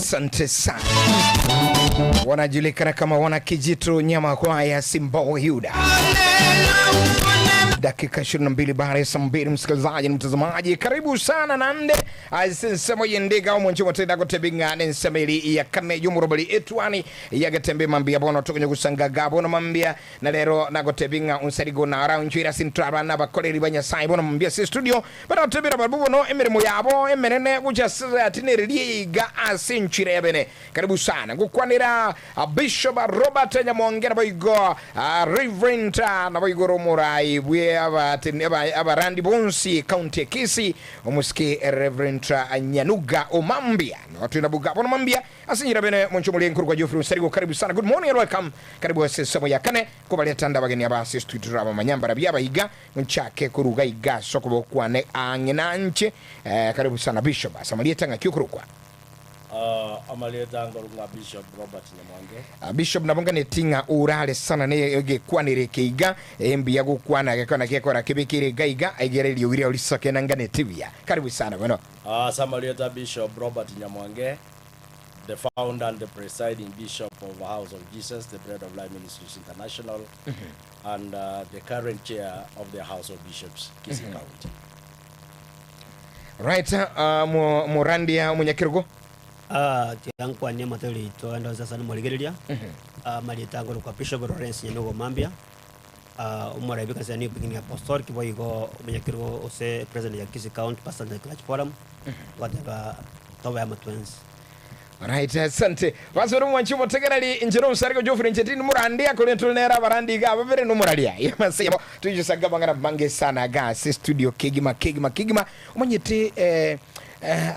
Asante sana. Wanajulikana kama wana Kijitu Nyama Kwaya Simba Yuda. Dakika 22 baada ya saa mbili, msikilizaji na mtazamaji, karibu sana nande ase yendega omonche motenda gotebing'ane nsemeri ya kane yomorobori etwani yagetembe mambia bono tokonye gusangaga bono mambia na rero nagotebing'a unsarigo nara unchwira sinto abana abakoreri ba Nyasaye bono mambia ase studio barotebera barabwo bono emeremo yabo emenene gocha ase atinererie iga ase enchera yabene. Karibu sana ngokwanera Bishop Robert Nyamonge naboigo Reverend naboigo Romorai bwe abarandi bonsi county ya Kisii omosike Reverend Nyanuga Omambia notwina buga bono mambia ase enchera bene monche omori enkorokwa Geoffrey Onsarigo. Karibu sana, good morning and welcome. Karibu ase ensemo ya kane kobareta ande abageni aba ase studio turabamanya mbarabia abaiga nchake koruga iga ase okobokwane ang'e nanche. Karibu sana Bishop ase amarieta ng'aki okorokwa? Amarieta ngorokwa Bishop Robert Nyamwange. Bishop nabo nganeti ng'a orare sana ne egekwanero eke iga mbuya gokwana gekwana gekora kebekire iga iga egere eriogi riao risoke na nganeti buya. Karibu sana bono. Ase amarieta Bishop Robert Nyamwange, the founder and the presiding bishop of House of Jesus, the Bread of Life Ministries International, and the current chair of the House of Bishops, Kisii County. Right, morandia omonyakerogo. Tiga nkwanie amaterio yaito ande onsi ase namorigereria. Amarieta angorokwa Bishop Lawrence Nyanugo Mambia, omoraia bw'ekanisa ya New Beginning Apostolic, boigo omonyakerogo ose president ya Kisii County Pastors and Clergy Forum, ngoteba tobe amo twensi. Right, asante. Basi ore omwanchi omotegereri, inche nomosareka Geoffrey inche tindi morandia, korende tore nere abarandi iga ababere nomoraria. Yamase yabo toichosaga amang'ana amange sana iga ase studio kegima kegima kegima. Omanyete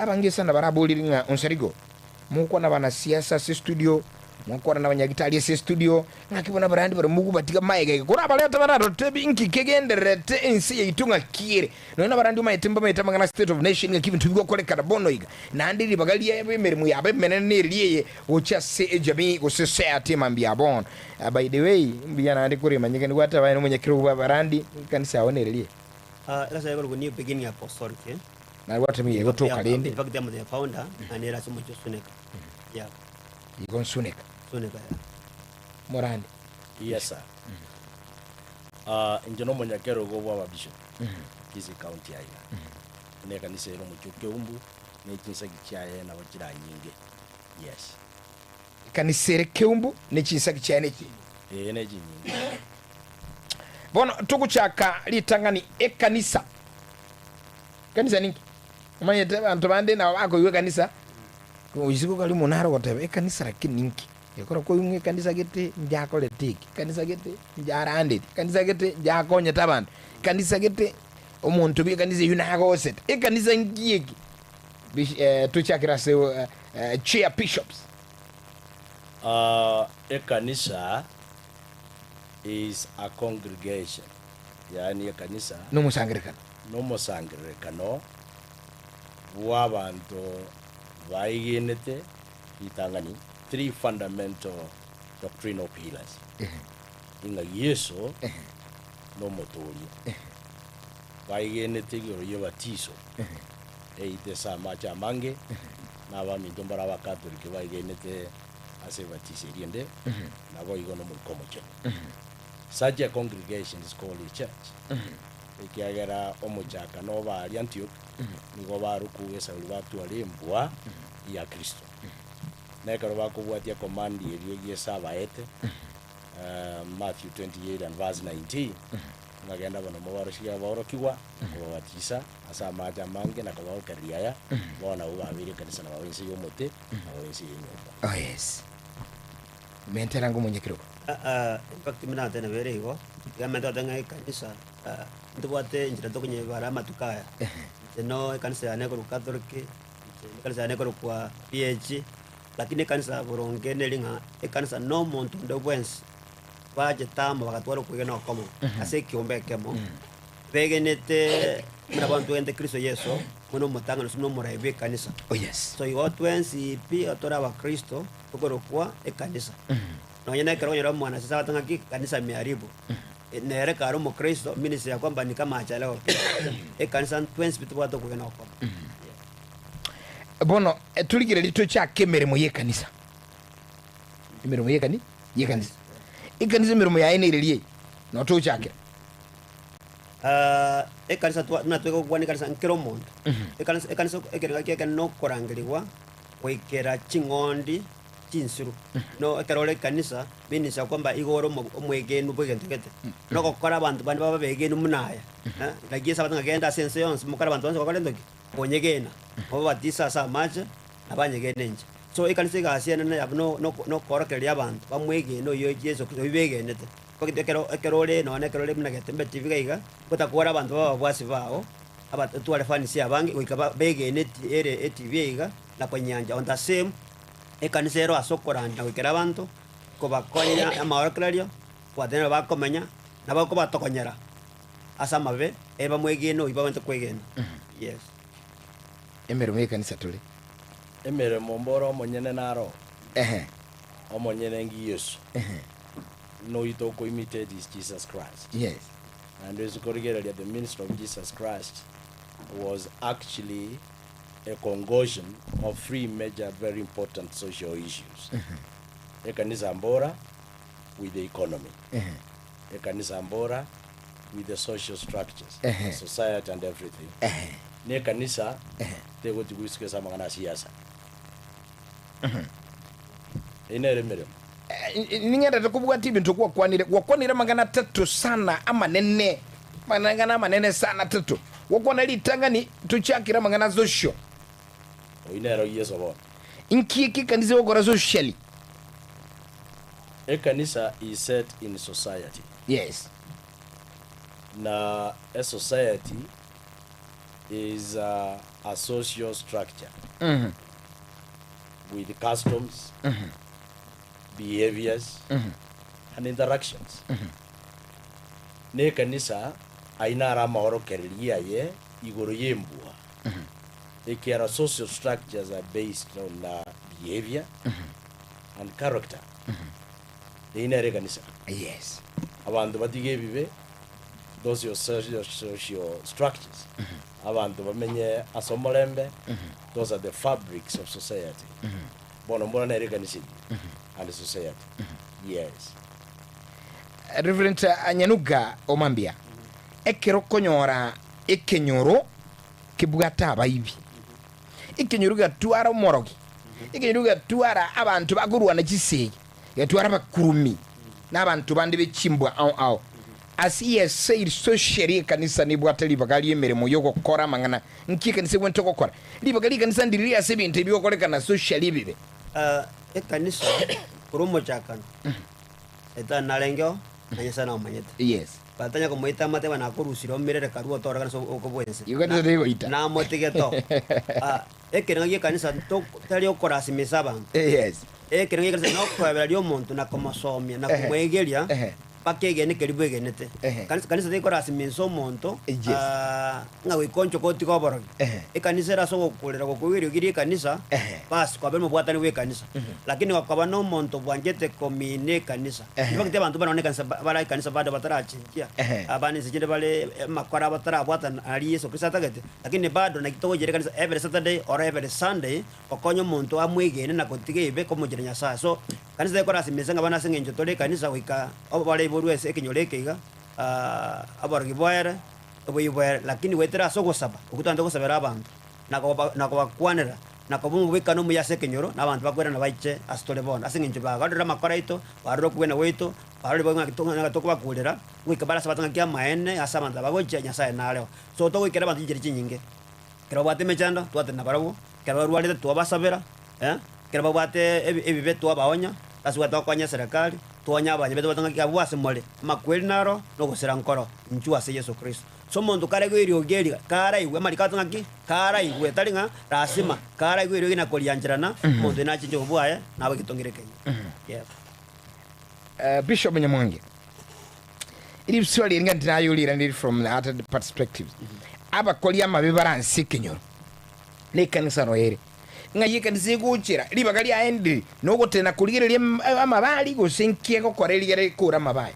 abange sana baraborire ng'a Onsarigo, mokwana abanasiasa ase studio, mokwana na abanyagitari ase studio, ng'aki bono abarandi baria mogobatiga maega iga, korabarete bararotebi inki kegendererete ense yaito ng'aki ere. Nonya nabarandi omanyete mbamaete amang'ana state of nation ng'aki ebinto bigokorekana bono iga, naende ribaga riabo emeremo yabo emenene neriria eye gocha ase ejamii gose society mambia bono. By the way, mbuya naende koremanyeka nigo gwateba aye nomonyakerogo bw'abarandi, ekanisa yao neriria eye. Ekanisa yaye ekorokwa New Beginning Apostolic. Naye gwateba egotoka rende. In fact, I'm the founder, naende ere ase omochie o Suneka. Yeah. Igo Nsuneka. Suneka, yeah. Morande. Yes sir. Inche nomonyakerogo bw'ababishop Kisii County aiga. Ne ekanisa ere omochie o Keumbu ne chinsagi chiaye nabo chiranyinge. Yes. Ekanisa ere Keumbu ne chinsagi chiaye ne chinyinge. Ee ne chinyinge. Bono togochaka ritang'ani ekanisa. Ekanisa ninki? Omanyete abanto bande nabo bakoigwa ekanisa, isiko kari omonto nare ogoteba ekanisa lakini ninki? Ekero koigwa ng'a ekanisa gete njakorete eki, ekanisa gete njarandeti, ekanisa gete njakonyete abanto, ekanisa gete omonto bwe ekanisa eywo nagosete, ekanisa nki eki? Tochakere ase chair bishops. Ekanisa is a congregation, yaani ekanisa Nomosangererekano. Nomosangererekano bw'abanto baegenete ritang'ani three fundamental doctrinal pillars, ing'a Yeso nomotooria, baegenete igoro y'ebatiso eite ase amache amange, na abaminto mbare abakatoliki baegenete ase ebatiso eria ende, naboigo n'Omoika Omochenu. Such a congregation is called a church. Ekiagera omochakano oba aria Antioch, nigo barokwa esauri batware embwa ya Kristo. Na ekero bakobwatia command eria Yeso abaete, Matthew 28 and verse 19, ng'a genda bono mobarosie aborokigwa, na kobabatisa ase amache amange, na kobaokereria aya, bono nabwo babeire ekanisa na babe inse y'omote, na babe inse y'enyomba. Oh yes. Mentera ngomonyekerogo. In fact buna nateba nabere igo, iga mente gote ng'a ekanisa ntobwate enchera tokonyebara amatuko aya. Inche no ekanisa yane ekorokwa Catholic, inche ekanisa yane ekorokwa PAG, lakini ekanisa boronge neri ng'a ekanisa na omonto onde bwensi bachete amo bagatwara okwegena okomo ase ekiombe ekemo, begenete buna bono twegenete Kristo Yeso, buna omotang'ani gose buna omorai bw'ekanisa. Oh yes. So igo twensi pi tore abakristo tokorokwa ekanisa. Nonye na ekero okonyora omwanasiasa agoteba ng'aki kanisa imeharibu, nere kare omokristo ministry ya kwamba ni kama hachalewa pi. Ekanisa twensi pi tobwate okwegena okomo. Bono torigererie tochake emeremo y'ekanisa. Emeremo y'ekani y'ekanisa. Ekanisa emeremo yaye nereria eye, noo togochakera. Ah, ekanisa twa buna twegokwana ekanisa nkera omonto. Ekanisa ekanisa ekerengo kiaye nokorangerigwa goikera ching'ondi chinsiru. No ekero ore ekanisa means ya kwamba igo ore omo omwegenu bwa egento gete. Nogokora abanto bande babe abegenu buna aya, eh, naki esabato ng'a genda ase ense yonsi mokore abanto bonsi gokora gento ki? Konyegena, mobabatise ase amache, na banyegene inche. So ekanisa egasi enene yabo no no nokoorokereria abanto bamwegene oyio Yeso Kristo oyio begenete. Kwagete ekero ekero ore nonya ekero ore buna Getembe TV iga iga, ngotakwore abanto babe ababwasi bao, aba otware fans abange goika ba begene eti ere etibi eye iga, na konyeancha on the same, ekanisa ero ase okorandia na goikera abanto, kobakonya amaorokererio, kobatenenera bakomenya, nabo okobatokonyera ase amabe, ere bamwegene oyio babwenerete kwegena. Yes. Emeremo y'ekanisa tore. Emeremo mbore omonyene naro, Ehe. omonyene ngi Yeso. Ehe. Noyo tokoimitate is Jesus Christ. Yes. Naende ase korigereria the ministry of Jesus Christ was actually a congotion of three major very important social issues. Ekanisa mbora with the economy. Ekanisa mbora with the social structures, Ehe. society and everything. Ehe. Na ekanisa tegotigwa isiko ase amang'ana a siasa. Eyio nere emeremo. Ning'endete kobwatia ebinto gwakwanire. Gwakwanire amang'ana atato sana amanene, amang'ana amanene sana atato. Gwakwana ritang'ani tochakere amang'ana social. Oyio nere Yeso bono. Inki eke ekanisa egokora socially? Ekanisa is set in society. Yes. Na esociety is a social structure with customs, behaviors and interactions. Na ekanisa ayio naro amaorokererio aye igoro y'embua. Ekiara social structures are based on behavior and character. Eyio nere ekanisa. Yes. Abanto batige ebibe, those your social, social structures. Abanto bamenye ase omorembe, those are the fabrics of society. Bono mbora nere ekanisa eyio and society. Yes. Reverend Nyanuga Omambia, ekero okonyora ekenyoro kebwate abaibi, ekenyoro gatwara omorogi, ekenyoro gatwara abanto bakorwana chisegi, gatwara abakurumi, na abanto bande be chimbwa ao ao. Ase yeseiri socially ekanisa nebwate ribaga ri'emeremo y'ogokora amang'ana. Nki ekanisa egwenerete gokora? Ribaga ri'ekanisa ndiriri ase ebinto ebi bigokorekana socially ebibe. Ekanisa korwa omochakano, Saitani narengeo, na Nyasae namomanyete. Yes. Batanya komoita amateba nakorusire omirere karue otore kanisa oko bwense. Igo kanisa tegoita. Namotige to. Ah, ekerengo gi'ekanisa to tari okorasimisa abanto. Yes. Ekerengo gi'ekanisa nokoebereria omonto na komosomia na Ehe. komwegeria Ehe. mpaka egene keria bwegenete. Ehe. Kanisa kanisa tekorasimisa omonto Yes. ah, ng'a goika onchoke otige oborogi. Ehe. Ekanisa ere ase ogokurera gokoigwa eriogi ri'ekanisa, Ehe. bas kwabera omobwatani bw'ekanisa. Lakini gokoba na omonto bwanchete komina ekanisa, Ehe. nibagete abanto bare nonya ekanisa ba- bare ekanisa bado batarachenchia, Ehe. abande inse chinde bare amakora batarabwatana aria Yeso Kristo atagete, lakini bado naki togochera ekanisa every Saturday or every Sunday, gokonya omonto amwegene na gotiga ebibe komochera Nyasaye. So, kanisa tekorasimisa ng'a bono ase eng'encho tore ekanisa goika oboreiborwe ase ekenyoro eke iga, oborogi boere, oboyio boere, lakini goetera ase ogosaba, okwo togende gosabera abanto, na koba na kobakwanera, na koba omobwekano omuya ase ekenyoro, na abanto bakoirana baiche ase tore bono. Ase eng'encho bagarorire amakora aito, barorire okogwena gwaito, barorire bo ng'a ng'a tokobakurera, goika bare ase abato ng'aki amaene ase abanto aba bagochia, Nyasaye nareo. So togoikera abanto chinchera chinyinge, ekero babwate emechando, twatenena nabarabwo, ekero barwarete twabasabera, eh, ekero babwate ebi ebibe twabaonya, ase igo tokonya eserekari, twaonya abanyabibe tobate ng'aki abwo ase more, amakweri naro, na ogosira nkoro, inchuo ase Yeso Kristo. So omonto karaigwe eriogi eri, karaigwe amariko ato ng'aki, karaigwe, tari ng'a lasima, karaigwe eriogi na koriancherana, omonto oyio nachinche obwo bwaye, nabe egetongero ekenyia. Yes. Bishop Nyamwange, ribiswa riria ng'a ndinayoriraneri from the other perspectives, abakori amabe baranse ekenyoro, na ekanisa noyo ere, ng'ai ekanisa egochera, ribaga riaye ndiri, nogotena korigereria amabari gose nki egokora erigere ekore amabe aya.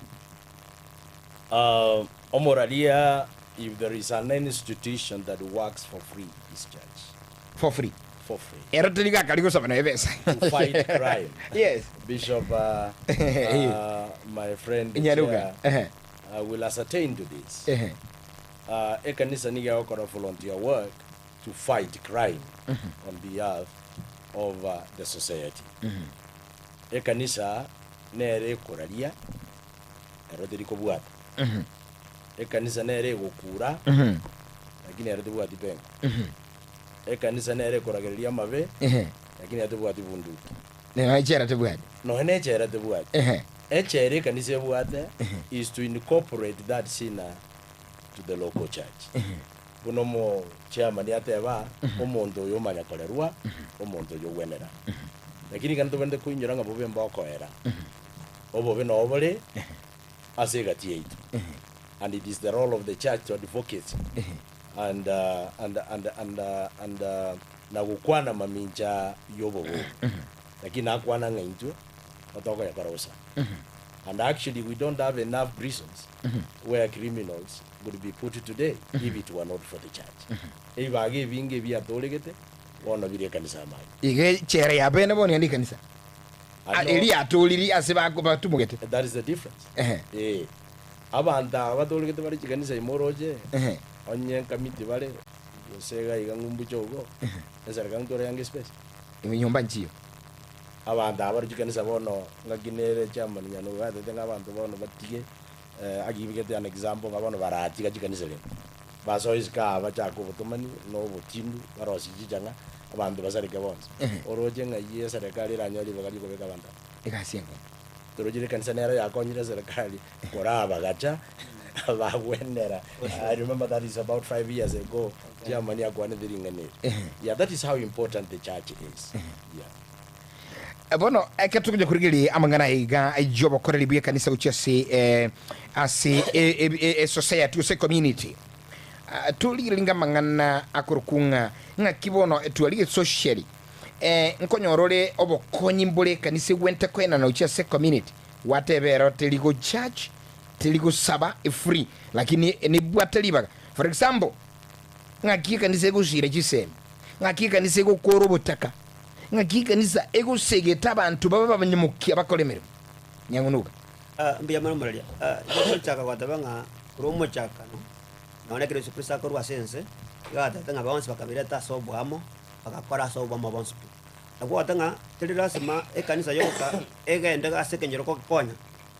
Omoraria, if there is an institution that works for free is church. For free. for free. Ero teri gakari gosaba na ebesa. To fight crime. Yes. Bishop, uh, uh, my friend Nyaruga. chair, uh, will ascertain to this. Ehe. Uh, ekanisa nigo egokora volunteer work to fight crime on behalf of uh, the society. Ekanisa nere ekoraria ero teri kobwata. Ekanisa nere egokura lakini ero tebwati pengo. Ekanisa nere ekoragereria amabe Ehe. lakini ero tebwati bunduki. Nero echera tebwati. Nonya na echera tebwati. Ehe. Echera ekanisa ebwate is to incorporate that sinner to the local church. Buna omo chairman ateba, omonto oyo omanya korerwa, omonto oyo ogwenera. Lakini ekero tobwenerete koinyora ng'a bobe mbokoera, obobe noo bore ase egati yaito. And it is the role of the church to advocate and and and and and na gokwana mamincha y'obobe obo. Lakini nakwana ng'a intwe otokoyakora bosa. And actually we don't have enough prisons where criminals would be put today if it were not for the church. Ebibaga ebinge ebiatoregete bono bire ekanisa amaye. Iga echela ya bene bono yaani ekanisa. Ano- Eria yatoriri ase bako batumogete. That is the difference. Ehe. Eh. Abanto aba batoregete bare chikanisa ime oroche, Ehe. onye nkamiti bare, gose iga iga ng'umbuche igo, eserikali ntore yange space. Nyomba nchiyo. Abanto aba bare chikanisa bono ng'aki nere chairman Nyanugo atebete ng'a abanto bono batige agibegete an example ng'a bono baratiga chikanisa rende. Basoe isiko aa bachake obotomani na obotindu barosie chichang'a abanto basareke bonsi. Oroche ng'ai eserekari eranyore ribaga riokobeka abanto aba? Egasi enkong'u. Toroche ekanisa nero yakonyire eserekari korabagacha bagwenera. I remember that is about 5 years ago chairman akwanete ring'ana eri. Yeah, that is how important the church is. Yeah. Bono ekero togocha korigereria amang'ana aya iga y'obokoreri bw'ekanisa gochia ase eh, ase e- e- e- esociety gose ecommunity, ah, torigereria ng'a amang'ana akorokwa ng'a ng'aki bono twarigereria socially, eh, nkonyora ore obokonyi mbore ekanisa egwente koenana gochia ase ecommunity, gwateba ero teri go church, teri gosaba efree, lakini nebwate ribaga. For example, Ng'aki ekanisa egosiira chisemi? Ng'aki ekanisa egokoora obotaka? Ng'aki ekanisa egosegeta abanto babe abanyamokia bakore emeremo? Nyang'unuka. Ah, mbuya mono moraria. Ah, nigo ngochaka goteba ng'a korwa omochakano, nonya ekero Yeso Kristo akorwa ase ense, iga agatebete ng'a bonsi bakabireta ase oboamo, bagakora ase oboamo bonsi pi. Nakwo ogoteba ng'a teri lasima ekanisa yoka egende ase ekenyoro gokonya,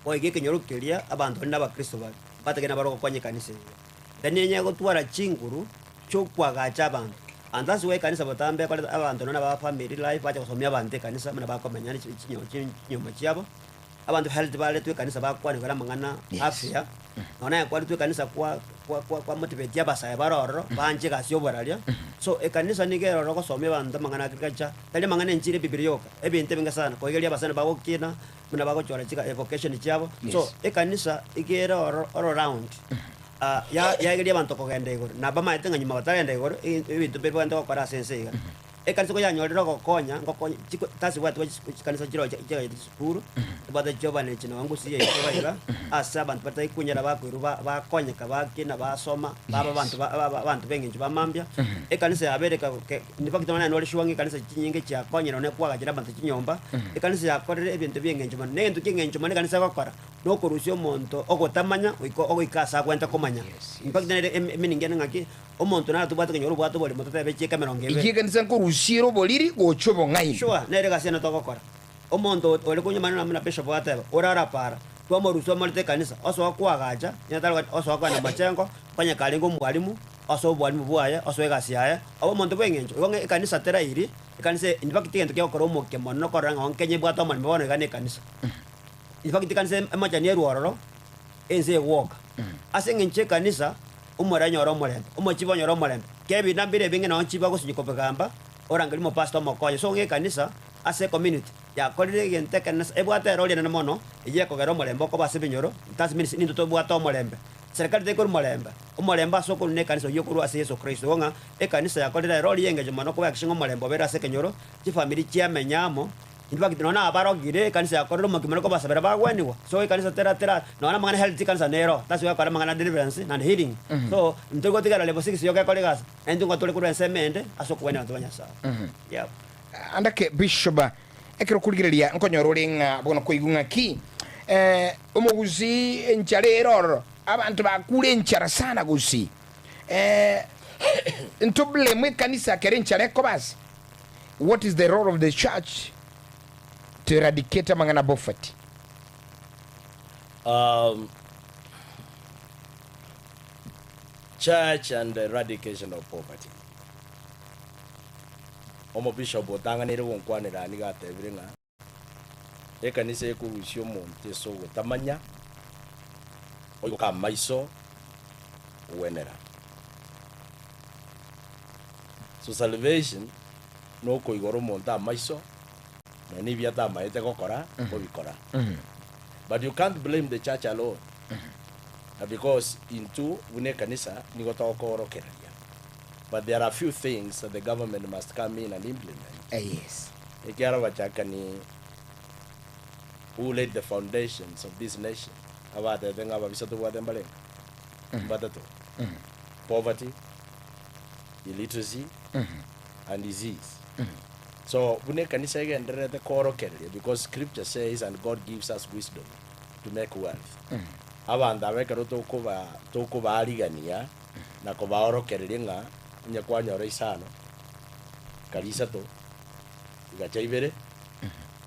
boigo ekenyoro keria abanto baria na abakristo bare, mbatagete nabare gokonya ekanisa eyio. Then enye gotwara chinguru chiokoagacha abanto. And that's why ekanisa botambe ekoreta abanto nonya ba family life bacha gosomia abanto ekanisa buna bakomenya ne chinyomba chiabo. Abanto health baretwe ekanisa bakwane igoro amang'ana afya, nonya naye kwaretwe ekanisa kwa kwa kwa kwa motivate abasae bare ororo banche egasi ya oboraria. So ekanisa nigo ere ororo gosomia abanto amang'ana agriculture, tari amang'ana enchiri ebibiria yoka, ebinto ebinge sana, koigereria abasani bagokina, buna bagochora chiga evocation chiabo. So ekanisa iga ere oro all round ya yaegeria abanto kogenda igoro, na bamaete ng'a nyuma bataragenda igoro, ebinto mbire bagente gokora ase ense iga. Ekanisa koyanyorire ogokonya, ngokonya chiko tasibwati bwa chikanisa chiroo chiagachete chisukuru, tobwate chiovanechi nonye gusii yaito iga iga, ase abanto batari konyara bakoirwa ba bakonyeka bakina basoma, baba abanto ba ba abanto ba eng'encho ba mambia, ekanisa yabeire eka ke in fact nonye nore sure ng'a ekanisa chinyinge chiakonyire nonye kwagachera abanto chinyomba, ekanisa yakorire ebinto bia eng'encho mono. Na egento kia eng'encho mono ekanisa egokora, nokorusia omonto ogotamanya goika ogoika ase agwenerete komanya. In fact nere eminingi ere ng'aki, omonto naro tobwate konyora obwate oborimo totebe chieka emerongo ebere. Inki ekanisa nkorusia ere oboriri gocha obong'aini? Sure, nere egasi ene togokora. Omonto ore konyomana buna bishop ateba, orara para, twamorusia omorete ekanisa, osoa koagacha, onye tari koagacha, osoa kogenda mochengo, onye karenge omwalimu, osoe obwalimu bwaye, osoe egasi yaye, obe omonto bw'eng'encho. Igo ng'a ekanisa terairi, ekanisa in fact egento kiagokora omokia mono korora ng'a Kenya ebwate omorembe bono iga na ekanisa. In fact ekanisa emochani erwe ororo, ense egwoka. Ase eng'encho ekanisa, omorembe onyore omorembe, omochibi onyore omorembe, kera ebinda mbire ebinge nonye chiba gosinywa kobigamba, orangerie omopastor omokonye. So ng'a ekanisa, ase ecommunity, yakorire egento ekenene ase ebwate erori enene mono, eyio ekogera omorembe okoba ase ebinyoro, that means nintwe tobwate omorembe. Serikali tekorwa morembe, omorembe ase okorwa nekanisa oyio okorwa ase Yeso Kristo. Igo ng'a ekanisa yakorire erori y'engencho mono koba yakisha ng'a omorembe obeire ase ekenyoro, chifamiri chiamenya amo. In fact nonya na abarogire ekanisa yakorire omokimo na kobasabera bagwenigwa. So ekanisa tera tera nonya na amang'ana health ekanisa nero. That's why ekora amang'ana deliverance and healing. So ntori gotigara level 6 yoka ekore egasi. Na intwe ngoa tore korwa ensemo ende ase okogwenia abanto ba Nyasaye. Yep. Andake Bishop, ekero okorigereria nkonyora ore ng'a bono koigwa ng'aki eh, omogusii enchara ere ororo, abanto bakure enchara sana gusii. Eh, nto blame ekanisa ekero enchara ekoba ase? What is the role of the church to eradicate amang'ana poverty? Um, church and eradication of poverty. Omobishop otang'aneire gonkwanera nigo atebire ng'a ekanisa ekorusia omonto ase ogotamanya, oigoka amaiso, ogwenera. So salvation nokoigora omonto amaiso nonya ebi atamaete gokora obikora. But you can't blame the church alone because intwe buna ekanisa nigo tokoorokereria but there are few things that the government must come in and implement. Yes. Ekiagera abachakani who laid the foundations of this nation abatebete ng'a ababisa tobwate mbarenge? Mbatato. Poverty, illiteracy and disease. So buna ekanisa egendererete koorokereria because scripture says and God gives us wisdom to make wealth. Abanto aba ekero tokoba tokobaarigania na kobaorokereria ng'a onye kwanyora isano, karia isato, igacha ibere,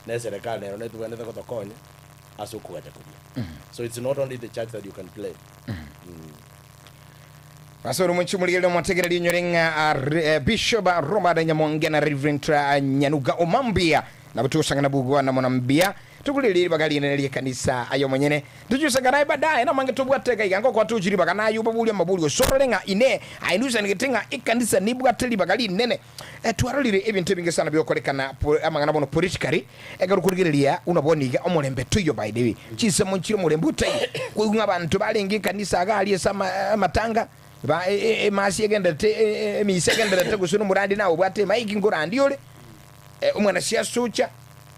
na eserekari nero netobwenerete gotokonya ase okogacha koria. So it's not only the church that you can blame. Ase ore omochie omorigereria omotegereri onyore ng'a Bishop Robert Nyamonge na Reverend Nyanuga Omambia nabo togosangana bugwa na mono mbuya togorere ribaga rinene ri'ekanisa aye omonyene tochusanga naye baadaye namange tobwate iga iga ngokoa tochi ribaga naye obaborie amabori gose orore ng'a inee aye ndusanegete ng'a ekanisa nebwate ribaga rinene Twarorire ebinto ebinge sana bigokorekana amang'ana bono politically, ekero okorigereria buna bono iga omorembe toiyo by the way, chinsemo nchire omorembe otaiyo, koigwa ng'a abanto barenge ekanisa iga aria ase amatanga, ba emasi egenderete emisa egenderete gose nomorandi naye obwate emic nkorandia ore, omwanasiasa ocha,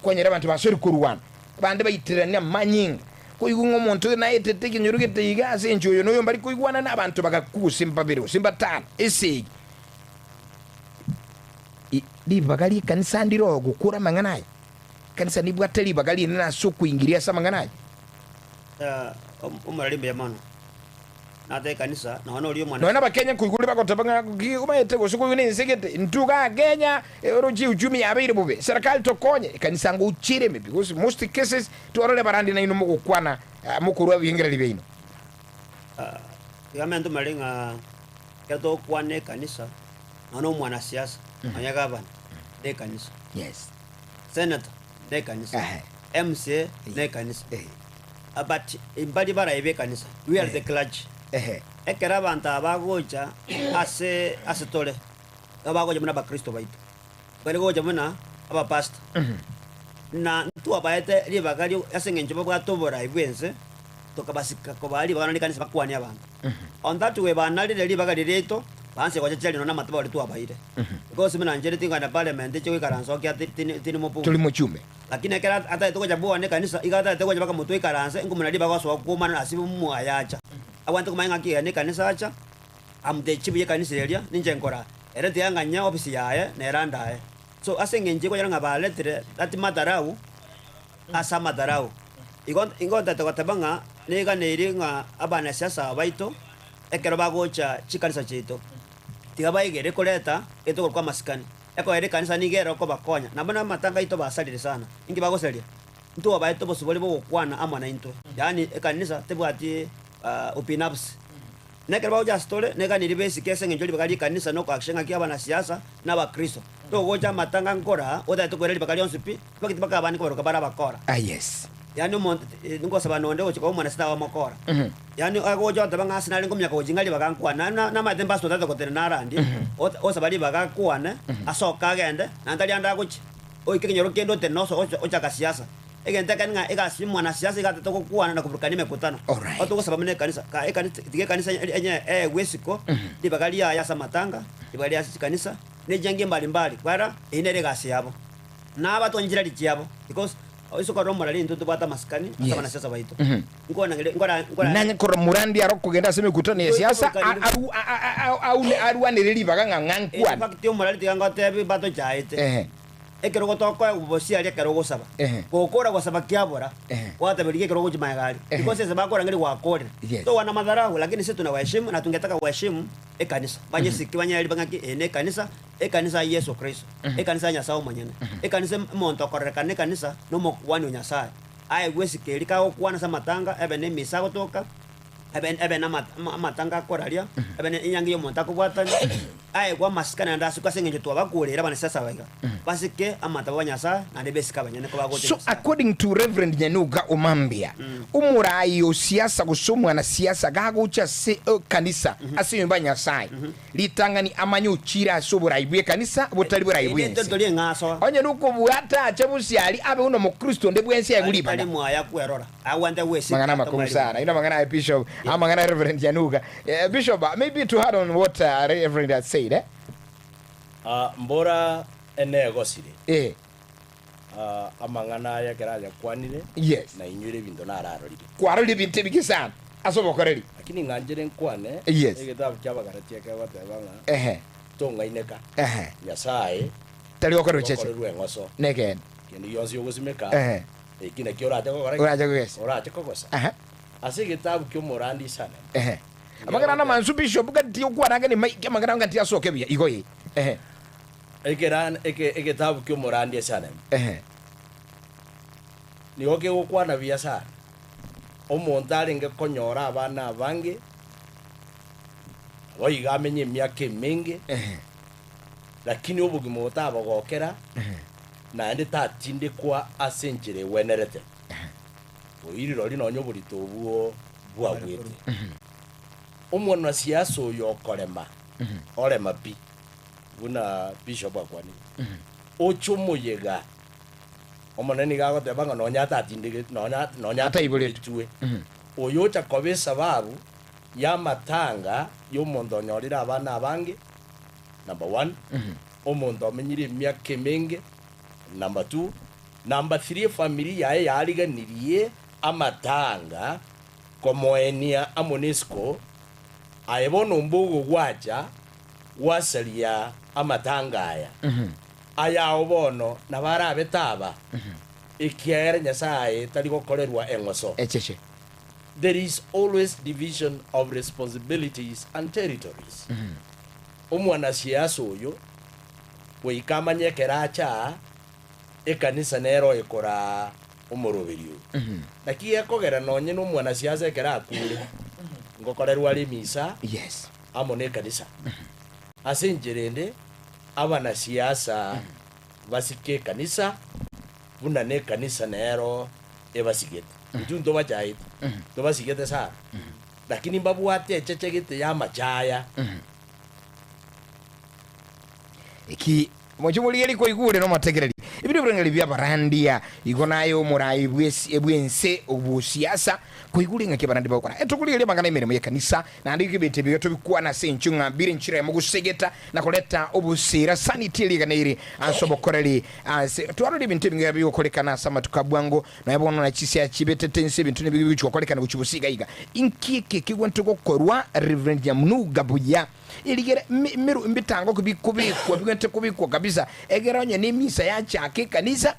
kwanyora abanto basoire korwana, abande baiterania amanyinga, koigwa ng'a omonto oyo naetete ekenyoro gete iga ase enchera oyo na oyo mbari koigwanana, abanto bagakwa gose mbabere gose mbatano, esegi. Ribaga ri'ekanisa ndire oo gokora amang'ana aya? Ekanisa nibwate ribaga rinene ase okoingiria ase amang'ana aya? Omorari mbuya mono. Nate ekanisa nonya noria omwana. Nonya nabakenya nkoigure bagoteba ng'a ki omaete gose koigwa nense gete, intwe igaa Kenya oroche uchumi yabeire bobe, serikali tokonye, ekanisa ngochere ime because most cases twarorire abarandi nainwe mogokwana mokorwa ebirengererio biaino. Tiga mente omorari ng'a Ekero togokwana ekanisa, nonya na omwanasiasa, nonya gavana, na ekanisa. Yes. Senator, na ekanisa. Ehe. MCA, na ekanisa. Eh. Ah, But mbari barayi b'ekanisa. We are the clergy. Ehe. Ekero abanto aba bagocha ase ase tore, nigo bagocha buna abakristo baito. Bari gocha buna abapastor. Na ntwabaete ribaga rio ase eng'encho babwate oborai bw'ense, tokabasika kobaa ribaga nonya ekanisa bakwanie abanto. On that way banarire ribaga riria riaito, baansie gochecheria nonya namatuba aria twabaire. Because buna inche tingogenda parliament inche goikaransa okia tindi mobunge. Tori mochumbe. Lakini ekero atagete gocha bwone ekanisa, iga atagete gocha mpaka motwe oikaranse, nkomona ribaga osoa kwomana ase mwaye acha. Abwenerete komanya ng'aki eye nekanisa acha, amutechi buya ekanisa eria, ninche nkora. Ere tiyang'anya ofisi yaye, nere andae. So ase eng'encho ekonyora ng'a baretire that madharau ase amadharau. Igo igo ntagete goteba ng'a neganeirie ng'a abanasiasa aba baito, ekero bagocha chikanisa chiaito, tiga baegere koreta egento korokwa amasikani. Ekoera ekanisa nigo ere okobakonya, nabo na amatanga aito basarire sana. Inki bagosaria? Ntwabaete obosibore bw'ogokwana amo naintwe, yaani ekanisa tebwati ubinafsi. Na ekero bagocha ase tore, neganiri besike ase engencho ribaga ri'ekanisa na okoakisha ng'aki abanasiasa na abakristo. Togocha amatanga nkora otagete koira ribaga rionsi pi, tibageti mpaka abande kobaroka bare abakora. Ah yes. Yaani omonto ngosaba nonde gochia koba omwanasiasa tabe omokora. Yaani agocha goteba ng'a ase nare nkominyoka gochia ng'a ribaga nkwane, naende na namaete mpastor otagete gotenena arandie, osaba ribaga akwane, asoke agende, naende tari ande agochia. Oike ekenyoro kende otenene oso ochaka siasa. Egento ekere ng'a egasi y'omwanasiasa iga atete gokwana na koburukania emekutano. Alright. Otogosaba buna ekanisa, ka ekanisa tiga ekanisa enye eegwe isiko, ribaga riaye ase amatanga, ribaga riaye ase chikanisa, ne chiangi mbali mbali, kwara eyio nere egasi yabo. Nabatwa nchirari chiabo because ase okorora omorari intwe ntobwate amasikani ase Yes. abanasiasa baito. Nkwana ng'ire nkora nkora Nanye korora morandi aro kogenda ase emekutano ya siasa a- aru- a- a- a- aune arwanere ribaga ng'a ng'a In nkwane. fact omorari tiga ngotebi batochaete. Ehe. Ekero gotokoegwa bosie aria ekero ogosaba. Ehe. Gokora gosaba kiabora, Ehe. gwateberia ekero ogochia magega aria. Ehe. Because ase bakorangeria gwakorire. Yes. Towana madharau lakini ase tunawaheshimu na tungetaka waheshimu ekanisa. Banyesike banyereri ng'aki eye ne ekanisa, ekanisa ya Yeso Kristo, ekanisa ya Nyasae omonyene, ekanisa omonto okorerekana ekanisa na omokuani o Nyasae. Aegwe esiko eria kagokwana ase amatanga, ebe na emisa agotoka, ebe ebe na ama amatanga akoraria, ebe na enyangi ya omonto akobwatania, aegwe amasikani naende asikwe ase eng'encho twabakureire abanasiasa aba iga, basike amatabo a Nyasae naende besike abanyene kobagocha So Nyasae. according to Reverend Nyanuga Omambia, omorai o siasa gose omwanasiasa gagocha ase ekanisa, ase enyomba ya Nyasae, Ritang'ani amanye ochire ase oborai bw'ekanisa, botari borai Eri bw'ense. ntori eng'aso. Onye nokobwata ache bosiari, abe buna omokristo onde bwensi aegwe Tari tari ribaga. mwaya kwerora, agwente gwesika Amang'ana amakong'u atomweri. sana. Ino amang'ana aye Bishop, amang'ana ya Reverend Januga. Eh, Bishop, uh, maybe to add on what uh, Reverend has said, eh? Ah, mbora enegosire Eh, ah, amang'ana aya ekero ayakwanire yes. na inywere ebinto nararorire Kwarorire ebinto ebike sana ase obokoreri. Lakini ng'anchere nkwane, Yes. egetabu ki'Abagalatia kegoteba ng'a Ehe. tong'aineka, Ehe. Nyasae Tari gokorerwa cheche. gokorerwa eng'oso. Nekeene. Kende gionsi ogosimeka, Ehe. eki nakio orache gokora ki? Orache kogesa. Orache kogosa. Aha. Ase egetabu ki'omorandi Isaya. Ehe. Amang'ana namansu bishop gati okwana ng'a ni amang'ana ngati asoke buya igo ee. Ehe. Ekera eke egetabu ki'omorandi Isaya. Ehe. Nigo kegokwana buya sana. Omonto arenge konyora abana abange, naboigo amenye emiaka emenge, lakini obogima obo tabogokera, naende tatindekwa ase enchera egwenerete. Boigo rirorio nonya oborito obwo bwagwete. Omwanasiasa oyo okorema, orema pi, buna bishop akwanire, oche omoyega. Omonene nigo agoteba ng'a nonya atatindegeti, nonya, nonya Ataiboretwe. ataiboretwe, oyo ocha koba esababu y'amatanga y'omonto onyorire abana abange, number one, omonto omenyire emiaka emenge, number two, number three, efamiri yaye yariganirie amatanga komoenia amo nesiko, aye bono mbogo gwacha gwasaria amatanga aya. Ayao bono nabarabe taba, ekiagera Nyasae tari gokorerwa eng'oso. Echeche. There is always division of responsibilities and territories. Omwanasiasa oyo goika amanye ekero acha aa, ekanisa nero ekoraa omoroberio oyo. Naki gekogera nonye na omwanasiasa ekero akure, ngokorerwa are emisa Yes. amo na ekanisa. Ase enchera ende, abanasiasa basike ekanisa buna nekanisa nero ebasigete. Intwe ntobachaete, ntobasigete sana, lakini mbabwate echeche gete y'amachaya. Eki mochie morigererie koigure nomotegereri ebinto ebirengererio bi'abarandia igo naye omorai bw'esi bw'ense obw'osiasa koigure ng'aki abarandia bagokora. Etokorigereria amang'ana y'emeremo y'ekanisa Naende igo ebinto ebi tobikwana ase inchwe ng'a bire enchera yamo gosegeta na koreta obosira sanity rigana eri ase obokoreri ase twarora ebinto ebinge bigokorekana ase amatuko a bwango nonya bono na chisia chibetete inse ebinto nibigo bigochia gokorekana gochia bosio iga iga inki eke kegwenerete gokorwa Reverend Nyamunuga buya erigere mi miru mbitango ki bikobekwa bigwenerete kobekwa kabisa egere onye nemisa yachaka ekanisa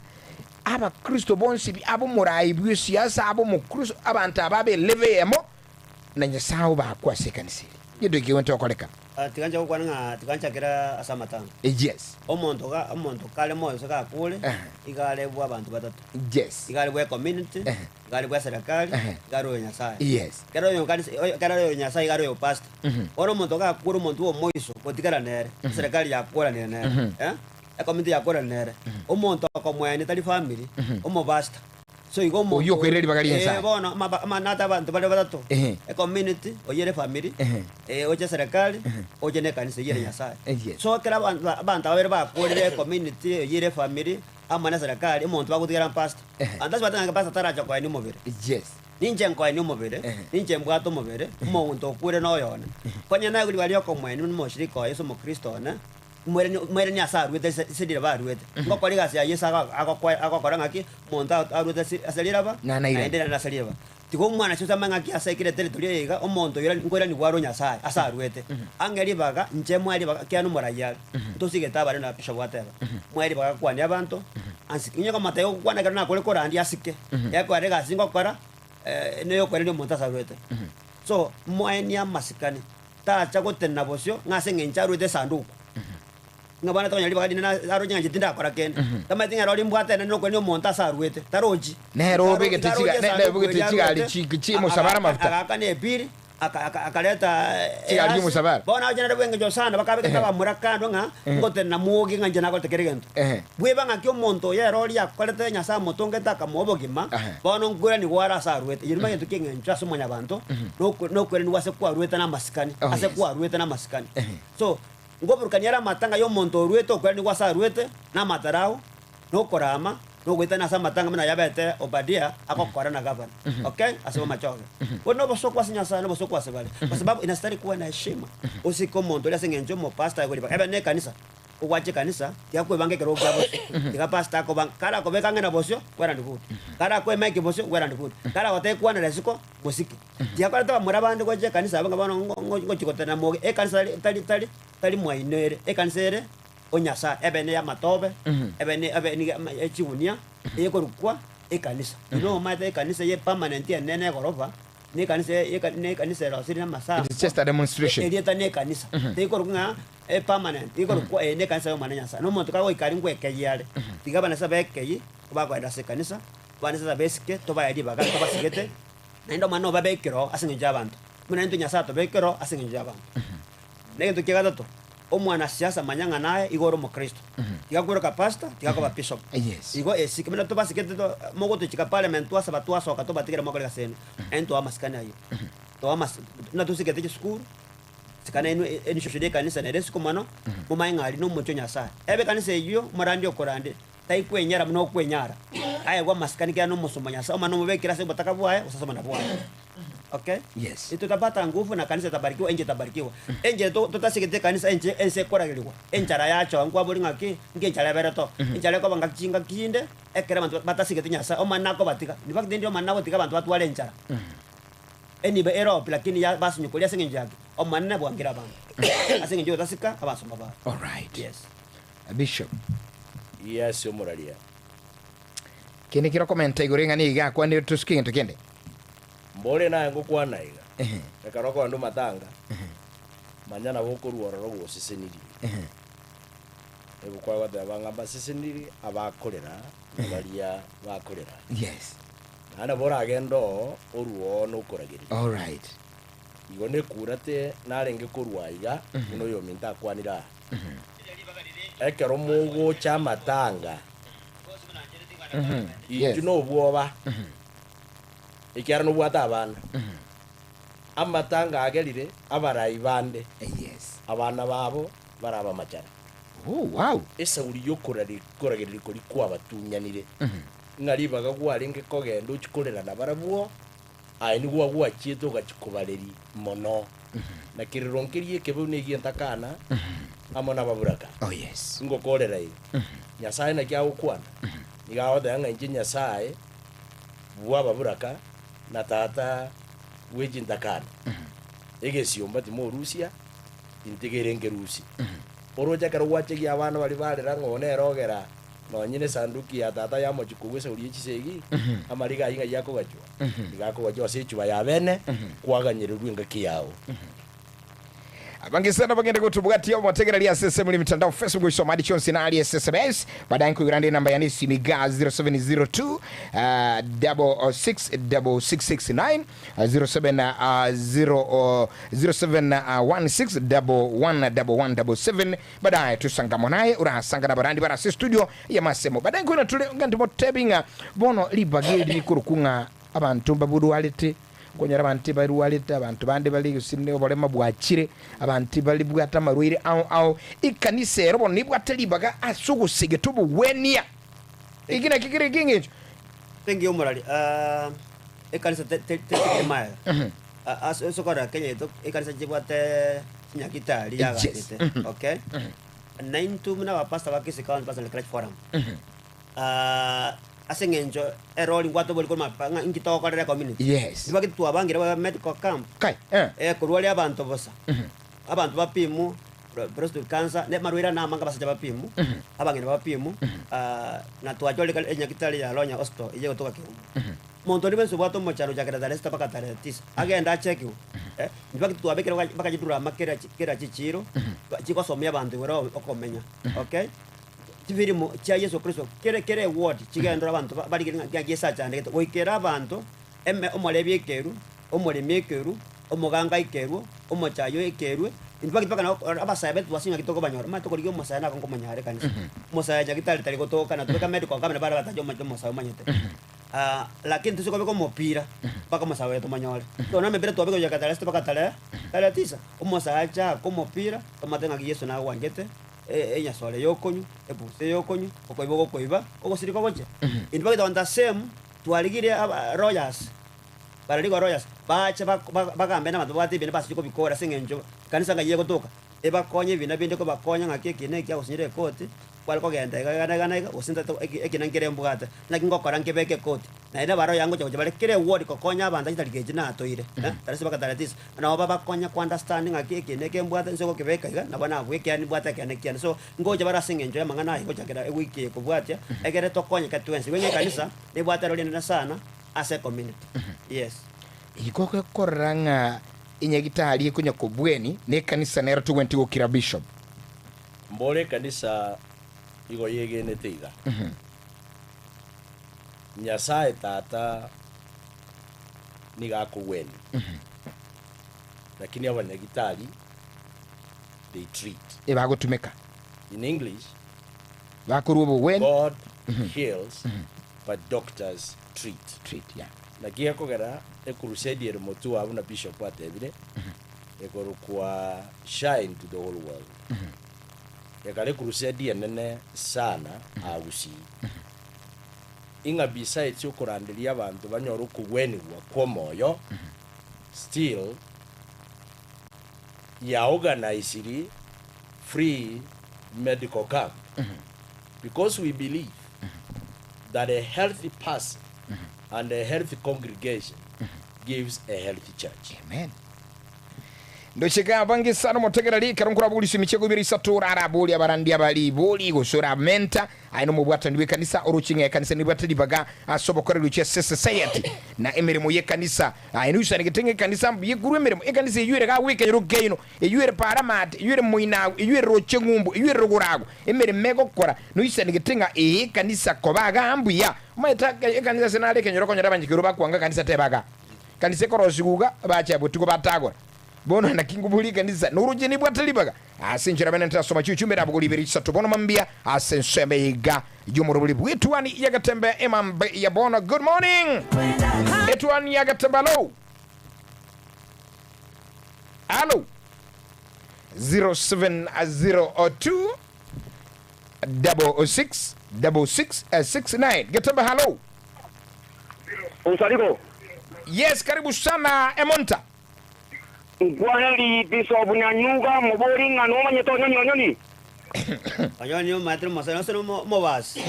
abakristo bonsi pi abomorai bw'esiasa abomokristo abanto aba abe level eyemo Na Nyasae obakwe ase ekanisa eria. Gento eke kegwenerete gokoreka. Ah, tiga nche gokwana ng'a tiga nchakere ase amatanga. Yes. Omonto ga omonto kare moyo gose gakure, Ehe. iga are bwa abanto batato. Yes. Iga are bwa ecommunity, Ehe. iga are bwa eserekari, Ehe. iga are oyo Nyasaye. Yes. Kera oyo kanisa oyo kera oyo Nyasaye iga are oyo pastor. Bono omonto gakure omonto bwa omoiso gotigara nere, eserekari yakoranire nere, eh, ecommunity yakoranire nere, omonto okomoenia tari family, omopastor. So igo omonto Oyio okoira ribaga ria Eh, Nyasae. bono amaba- amanate abanto bare batato Ehe. ecommunity oyio ere efamiri Ehe. eh, oche eserekari oche na ekanisa eyio ere Nyasaye. Eh, yes. So ekero abanto abanto babere bakorire ecommunity eyio ere efamiri amo na eserekari omonto bagotigera mpastor. Ehe. Abanto ase bateba ng'a pastor taracha koenia omobere. Yes. Ninche nkoenia omobere, Ehe. ninche mbwate omobere, omonto okure noyo one. Konya naye ribaga ria okomoenia buna omoshirika oye ase omokristo one. Mwereni mwereni ase aruete ase ase riraba aruete. Ngokora egasi ya Yeso ago agokwa agokora ng'aki, omonto a aruete ase ase riraba, Na nairane. naende naende ase riraba. Tiga omwana ase osame ng'aki ase ekero eteritory eye iga, omonto oirani nkoirani kware o Nyasaye ase aruete. Ang'e ribaga, inche moe ribaga ekiagera nomorai are, ntosigete abare na bishop ateba, moe ribaga akwanie abanto, ansike. Onye komotebia gokwana ekero nakore korandia asike, ekero egasi ngokora, neyokoirania omonto ase aruete. So, moenie amasikani. Tacha gotenena bosio ng'a ase engencho aruete esanduku, ng'a bono tokonyora ribaga rinene ase aroche ng'a inche tindakora kende. Tamanyeti ng'a erori mbwate enene nokoenia omonto ase aruete, tarochi. Nere obegete Ikaroche chiga- ne- esanduku nere obegete eria chigari aruete, chi- chi- mosabara amafuta. Agaakana ebiri, aka- aka- akareta Chigari erasi. chi'omosabara. Bono aroche nere bw'engencho sana, bakabegete abamura kando ng'a ngotenena mwoge ng'a inche nagorete kera egento. Ehe. Bweba ng'aki omonto oyo ere oria akorete Nyasae amotongete akamoa obogima, Ehe. bono nkoiranigwa are ase aruete. Eyio nigo egento ki'eng'encho ase mwanyabanto, noko- nokoiranigwa ase kwaruete namasikani, Oh, ase yes. kwaruete namasikani. Ehe. So, nkoburukania ere amatanga y'omonto oruete okoiranigwa ase aruete, na amatarau, na okorama, na ogoetana ase amatanga buna yabete Obadia agokora na gavana. Okay? Ase amachoge. Bono nobosoku ase Nyasae, nobosoku ase bare. Kwa sababu inastahili kuwa na heshima. Osike omonto oria ase eng'encho omopastor aye koriba. Ebe ne ekanisa. Ogwacha ekanisa, tiga kwebanga ekerogo kia bosio, tiga pastor akobanga, karakobeka ang'e na bosio, well and good. Karakoe mic bosio, well and good. Karagotebia kwanera isiko, mosike. Tiga koreta bamura bande gocha ekanisa abwo ng'a bono ngo- ngo- ngochia gotenena moge, ekanisa tari tari tari tari mwaino ere, ekanisa ere o Nyasaye, ebe ne y'amatobe, ebe ne ebe niga ama echigunia, ekorokwa ekanisa. Inwe omanyete ekanisa eye permanent enene egorofa, na ekanisa eye eka na ekanisa erosirie na amasankwa, It is just a demonstration. erieta na ekanisa. Tekorokwa ng'a epermanent, ikorokwa eye nekanisa y'Omonene Nyasae. Na omonto kagoika aria ngwekeyia are, tiga abanesa bekeyie, bakoenda ase ekanisa, abanesa besike, tobae ribaga tobasigete, naende Omonene obabekere oo ase eng'encho y'abanto. Buna intwe Nyasae atobekere oo ase eng'encho y'abanto. Na egento kia gatato, omwanasiasa manya ng'a naye igo ore omokristo. Tiga kweroka pastor, tiga koba bishop. Yes. Igo esike, buna tobasigete to mogotochika parliament twasaba twasoka tobatigere mokore egasi yaino, naende toa amasikani ayio. Toa amasi buna tosigete chisukuru, Sikana inwe enishosho y'ekanisa nere isiko mono, momanye ng'a aria nomochie o Nyasae. Ebe ekanisa eyio omorandi okorande, taikwenyara buna okwenyara, aegwe amasikani ekiagera nomosomba o Nyasae, omanye nomobekire ase obotaka bwaye gose ase obonda bwaye. Okay? Yes. Tutapata nguvu na kanisa itabarikiwa, enche itabarikiwa. Enchera to- totasigete ekanisa enche ense ekoragerigwa, enchara yachoa nkwabori ng'aki, nki enchara eberete oo. Enchara ekoba ngaki chingaki chinde, ekero abanto batasigete Nyasae, omanye nakobatiga. In fact rende omanye nagotiga abanto batware enchara. Enibo ere opi lakini ya basinyukoria ase engencho yake Omonene bwangire abanto ase engencho y'ogotasika abasomba babo. Alright. Yes. Bishop. Yes omoraria. Kende kero komenta igoro ing'ana iga akwanire tosuke egento kende. Mbore naye ngokwana iga, Ehe. ekero okogenda omatanga, manya nabo okorwa ororo gosesenirie. Ehe. Egokwa goteba ng'a mbasesenirie abakorera na baria bakorera. Yes. Naende nabo oragende oo orue oo nokoragereria. Alright. Igo nekurate narenge korwa aiga, buna oyominto akwanire aa. Ekero mogocha amatanga, Yes. intwe nobwoba, ekiagera nobwate abana. Amatanga agerire abarai bande, Yes. abana babo bare abamachara. Oh, wow. Esauri y'okoragereria koria kwabatunyanire. Ng'a ribaga gwarenge kogenda ochie korera nabarabwo, aye nigo gwachiete ogachia kobareria mono. Na kerero nkeria ekebe buna egi'entakana amo nababuraka. Oh yes. Ngokorera iga. Nyasae naki agokwana? Nigo agoteba ng'a inche Nyasae bw'ababuraka na tata bwe chintakana. Egesiomba timorusia, intigere nkerusie. Oroche ekero gwachegia abana baria barera ng'a oyo nere ogera Nonye nesanduki ya tata yamochia kogwa esauri ye chisegi, amariga ayio ng'ai akogachwa? Nigo akogachwa ase echuba ya bene, kwaganyererwa engaki yao. Abange sana bagende gotobwatia omotegereri ase ensemo ria mitandao Facebook gosoma adi chionsi na aria SSMS baadaye nkoigora ande enamba yane esimi iga 0702 666669 07 0716 111177 Baadaye tusangamo naye orasanga nabarandi bare ase estudio y'amasemo. Baadaye nkoirana tore ng'a ndimotebi ng'a bono ribaga eri rikorokwa ng'a abanto mbaborwarete, okonyora abanto ebarwarete, abanto bande bare gose ne oborema bwachire, abanto bare bwate amarwaire ao ao. Ekanisa ero bono nebwate ribaga ase ogosegeta obogwenia. Eki nakio kere eki'engencho. Thank you omorari. Ah, ekanisa te- te- tetigire maega. Ase ase okorora Kenya yaito ekanisa chibwate chinyagitari Yes. yagachete. Okay? Naintwe buna abapastor ba Kisii County Pastor and Clergy Forum, ase eng'encho erori ngwatobori korwa mapa ng'a inki togokorera ecommunity. Yes. Nibaki twabangire ba medical camp, Kai, eh. eh, korwa aria abanto bosa, abanto bapimwe prostate cancer, na amarwaire ande amange abasacha bapimwe, abang'ina bapimwe, na twachorire kare enyagitari ya Ronya Hospital eywo egotoka Keumbu. Monto onde bwensi obwate omochando gochakera tarehe sita mpaka tarehe tisa, agende achekiwe, eh, nibaki twabekire baka bakachidura ama kera chi kera chichiro, chigosomia abanto igoro okomenya, okay. Chifirimu chia Yeso Kristo kere kera eward chigendore abanto ba barigere ng'a ng'aki Yeso achandegete, goikera abanto eme omorebi ekerwe, omoremi ekerwe, omoganga ekerwe, omochayi ekerwe, in fact mpaka nabo abasae baito twase ng'aki tokobanyora, omanyete tokorigia omosae nabo nkomonyara ekanisa. Omosae nyagetari tari gotoka na tobeka medical camp nabo bare batache omoche omosae omanyete. Lakini tose kobeka omopira mpaka omosae oye tomonyore. Bono emepira twabeka gochaka tarehe sita mpaka tarehe tarehe tisa, omosae ache aake omopira, tomate ng'aki Yeso nagwanchete, enyasore yokonywa, ebusa eyokonywa, okoiba ogokoiba, ogosireka ogochia. In fact on the same, twarigirie aba lawyers, bararigo lawyers, bache bako bagambe na abanto babwate ebina basiche kobikora ase eng'encho ekanisa ng'ai egotoka, ebakonye ebina binde kobakonya ng'aki eki na eki agosinyera ekoti, kware kogenda iga iga na iga na iga, gose ntaete eki ekina nkere mbwate, naki ngokora nkebeke ekoti. Naende abaroya ngocha gocha bare kera eward kokonya abanto chitariki echi natoire, tarehe saba mpaka tarehe tisa, nabo babakonya ko understand ng'aki eke na eke mbwate nse gokebeka iga, nabo nabwo ekiagera nimbwate ekeene kiane. So, ngocha bare ase eng'encho y'amang'ana aya gochakera ewiki eye kobwatia, egere tokonyeke twensi. Igo ng'a ekanisa, nebwate erori enene sana ase ecommunity, yes. Igo gekorora ng'a enyagitari ekonya kobweni, na ekanisa nero togwenereti gokira bishop. Mbore ekanisa igo yegenete iga. Nyasae Tata nigo akogwenia, lakini abanyagitari they treat. Ebagotumeka. In English, Bakorwa obogwenia. God heals but doctors treat. Treat, yeah. Naki gekogera ecrusade ere motwe oa buna bishop atebire, ekorokwa Shine to the whole world. Ekare ecrusade enene sana aa Gusii. Ing'a besides okoranderia abanto banyore okogwenigwa kw'omoyo, still ya organisiri free medical camp because we believe that a healthy person and a healthy congregation gives a healthy church. Amen. Ndoche gaba sana omotegereri ekero nkoraboria emichego ibere isato oraraborie abarandi abari bori gose oramenta aye nomobwatani bw'ekanisa oroche ng'a ekanisa nebwate ribaga ase obokoreri gochia ase society na emeremo y'ekanisa aye noisanegete ng'a ekanisa mbuya ekorwa emeremo ekanisa eywo ere gagwa ekenyoro keino eywo ere paramate eywo ere moinagu eywo ere roche ng'umbu eywo ere rogoro agwo emeremo egokora noisanegete ng'a ee ekanisa koba igaa mbuya omanyete ekanisa ase nare ekenyoro okonyora abanyakenyoro bakwanga ekanisa teba igaa Ekanisa ekorosigwa iga, bache botuko batagora. Bono naki nkoboria ekanisa, noroche nibwate ribaga? Ase enchera bene ntasoma chiuchumbe nabogoria ibere chisato bono mambia ase ensemo eye iga y'omorobori bw'etuani y'egetembe emambe ya bono. Good morning! Etuani ya getembe alo! Alo! 0702 66 66 69 Getembe halo. Osariko. Yes, karibu sana Emonta. Nkwaheri Bishop Nyanyuga mobori ng'a nomanyete onyoni onyoni. Onyoni omanyete nomosani gose nomobasi.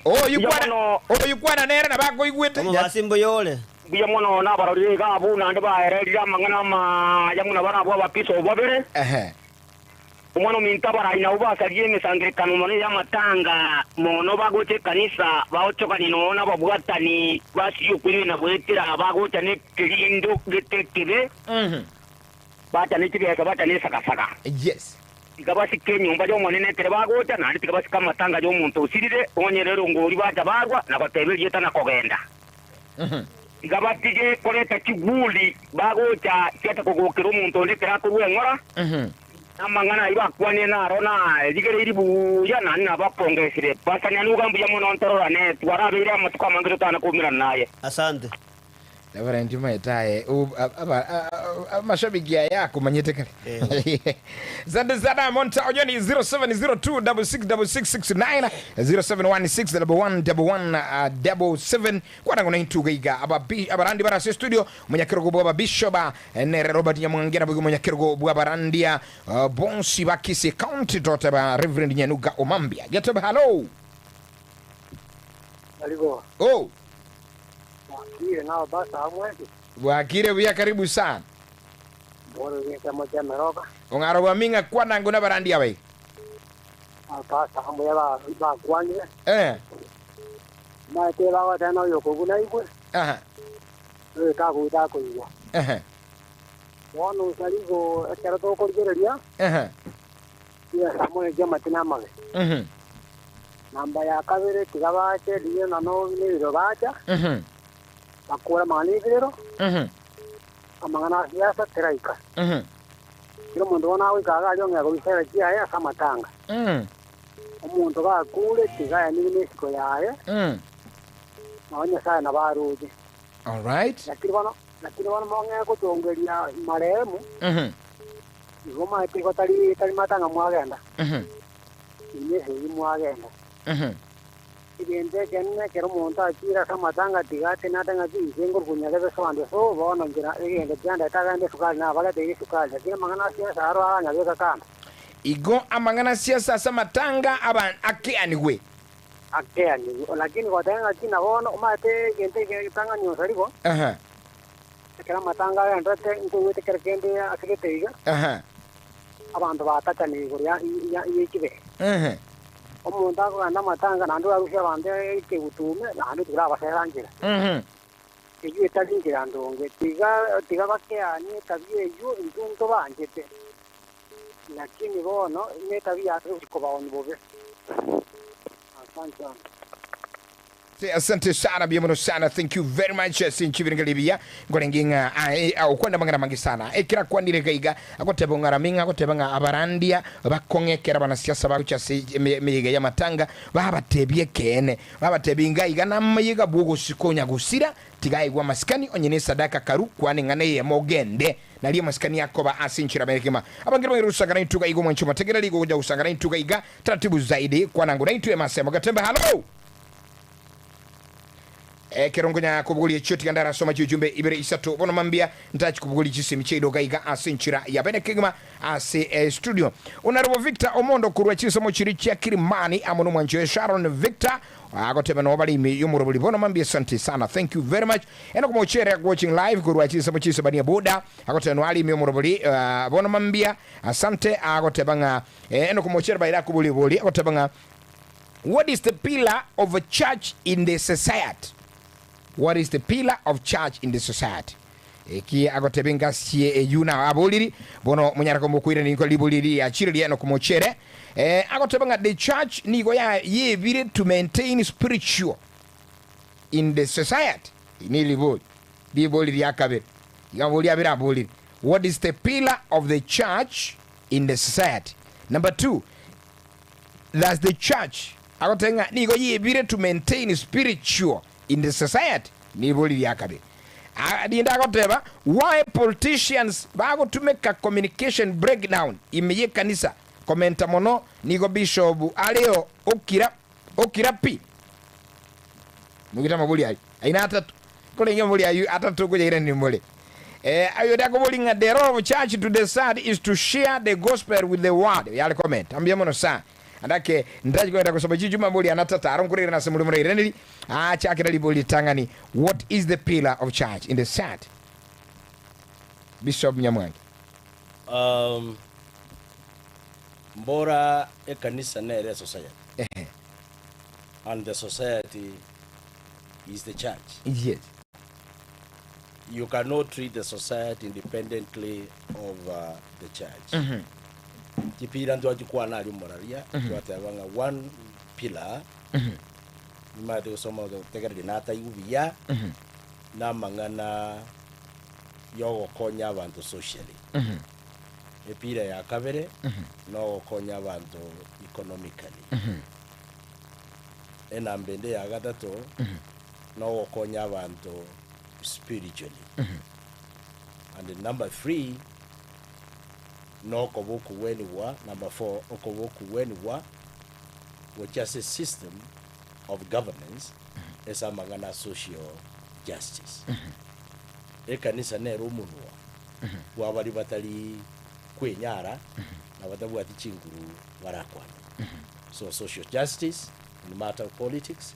Oyo Mbuya kwana mono. oyo kwana nere nabo akoigwete. Omobasi mbuya ore. Mbuya mono nabarorire iga abwo naende baererire amang'ana amaya buna barabwo abaBishop babere. Ehe. Omwana ominto abarai nabwo basarie emesangererekano mono y'amatanga mono bagocha ekanisa, baochokanie nonya nababwatani basirie okwegena goetera bagocha nekerindo gete ekebe, bacha ne chibesa, bacha nesagasaga. Yes. Tiga basike enyomba y'Omonene ekero bagocha, naende tiga basike amatanga y'omonto osirire, onye nerongori bacha barwa na goteba erieta na kogenda. Tiga batige koreta chiguri bagocha chiacha kogokera omonto onde ekero akorua eng'ora, na amang'ana ayio bakwanire naro narigereirie buya, naende nabapongesire. Pastor Nyanuga mbuya mono ntororane, twarabeire amatuko amange totana koumerana naye. Asante. Reverend maete aye amashabiki aya akomanyete kare. Asante sana Monta Onyoni 0702666669 0716111177 kwanango naintuga iga abarandi barase studio omonyakerogo bwa ababishoba nere Robert Nyamwange naboigo omonyakerogo bwa abarandia bonsi ba Kisii County toteba Reverend Nyanuga Omambia getebe hallo. Karibu. Oh. Mwakire nao basa amwezi. Bwakire buya karibu sana. Boro gese moja meroka. Ong'aro bwa minga kwanango na barandi abai. Basa amwe ba ba kwanye. Eh. Ma te ba wa tano yokoguna igwe. Aha. Eh ka ku ta ko igwa. Aha. Bono sarigo ekero tokorigereria. Aha. Ya samwe jama tinamage. Mhm. Namba ya kabere tigabache liye nano nibiro bacha. Mhm. Bakura manibiro. Mhm. Amang'ana siasa teraika. Mhm. Kila omonto bono agoikaga aria ong'ea kobisera chiaye ase amatanga. Mm. Omonto gakure tigaya nigo na esiko yaye. Mm. Nabo Nyasaye nabo aroche. All right. Lakini bono lakini bono mong'ee gotongeria marehemu. Mhm. Igo maete igo tari tari matanga mwagenda. Mhm. Inye esegi mwagenda. Mhm. Egento ekenene ekero omonto achire ase amatanga tiga atenate ng'aki inche nkorukunya rebe sonde so bono nchera egento kiandete agende esukari nabareteire esukari lakini amang'ana a siasa aro aranyabeka kando. Igo amang'ana a siasa ase amatanga aba akeanigwe. Akeanigwe lakini goteba ng'aki na bono omanyete egento eke getang'ani osaribo. Aha. Ekero amatanga agenderete nkoigwete kera kende ase gete iga. Aha. Abanto batachanire igoro ya ya ye chibe. Ehe. Omonto akogenda amatanga naende orarusie abanto ekegutume naende tikorabasera nchera. Mhm. Eyio etari nchera ndonge. Tiga tiga bakeanie etabia eyio intwe ntobanchete. Lakini bono netabia yase gochia kobaonia bobe. Asante sana. Asante sana buya mono sana thank you very much ase nchibirenga ribiya nkorenge ng'a aye agokwanda amang'ana amange sana ekero akwanire iga iga agoteba ong'arame ng'a agoteba ng'a abarandia bakong'ekera abanasiasa bagochia ase emeyega y'amatanga babatebie ekeene babatebie inga iga namayega bw'ogosikonya gosira tiga aigwe amasikani onye nesadaka karu kwana eng'ana eyemo ogende Nario amasikani akoba ase enchera merekima. Abangire baire gosangana intwe iga omwancho omotegereri igo ogocha gosangana intwe iga taratibu zaidi kwanango naintwe emasemo gatembe hallo. Ekero nkonya kobogoria echio tiga ndarasoma chiujumbe ibere isato bono mambia ntachi kobogoria chisemi chiaidoka iga ase enchera ya bene kegima ase estudio. Honourable Victor Omondo korwa chinsemo chiria chia Kilimani amo nomwanchi oye Sharon Victor Agoteba noo bare ime y'omorobori bono mambia asante sana thank you very much Enock Mochere watching live korwa chinsemo chi'Isebania boda agoteba noo are ime y'omorobori bono mambia asante agoteba ng'a Enock Mochere baire akoboria bori agoteba ng'a what is the pillar of a church in the society what is the pillar of church in the society Eki agoteba engasi eyio nao aboriri, bono monyare koba mokoirana nigo ribori eri riachire ria Enock Mochere. Eh, agoteba ng'a the church nigo ya yebire to maintain spiritual in the society. Eri neribori, ribori ria kabere. Iga amabori abere aborire. What is the pillar of the church in the society? Number two, does the church agoteba ng'a nigo yebire to maintain spiritual in the society? Niribori ria kabere. Rinde agoteba, Why politicians bagotumeka communication breakdown ime y'ekanisa komenta mono nigo bishop areo okira okira pi. Mogite amabori ayio aino atato. Korenge amabori ayio atato okoyairaneria more. Eh, oyonde akobori ng'a the role of church to the sad is to share the gospel with the world. Yare comment. Mbuya mono sana. Andake ntachi kogenda gosoma chichuma mbori ana tata aro nkorairana ase more morairaneri achakera ribori ritang'ani what is the pillar of church in the sad Bishop Nyamwangi. Um, mbora ekanisa nere esociety Ehe. and the society is the church. Yes. You cannot treat the society independently of uh, the church. Chipira ntwachikwana aria omoraria, twateba ng'a one pillar, nimanyete gosoma gotegereria nataigu buya, na amang'ana yogokonya abanto socially. Epira ya kabere, nogokonya abanto economically. Enamba ende ya gatato, nogokonya abanto. spiritually. And number 3 nokoba okogwenigwa, number 4 okoba okogwenigwa gochia ase system of governance ase amang'ana a social justice. Ekanisa nere omonwa bwa baria batari kwenyara na batabwati chinguru barakwane. So social justice in matter of politics,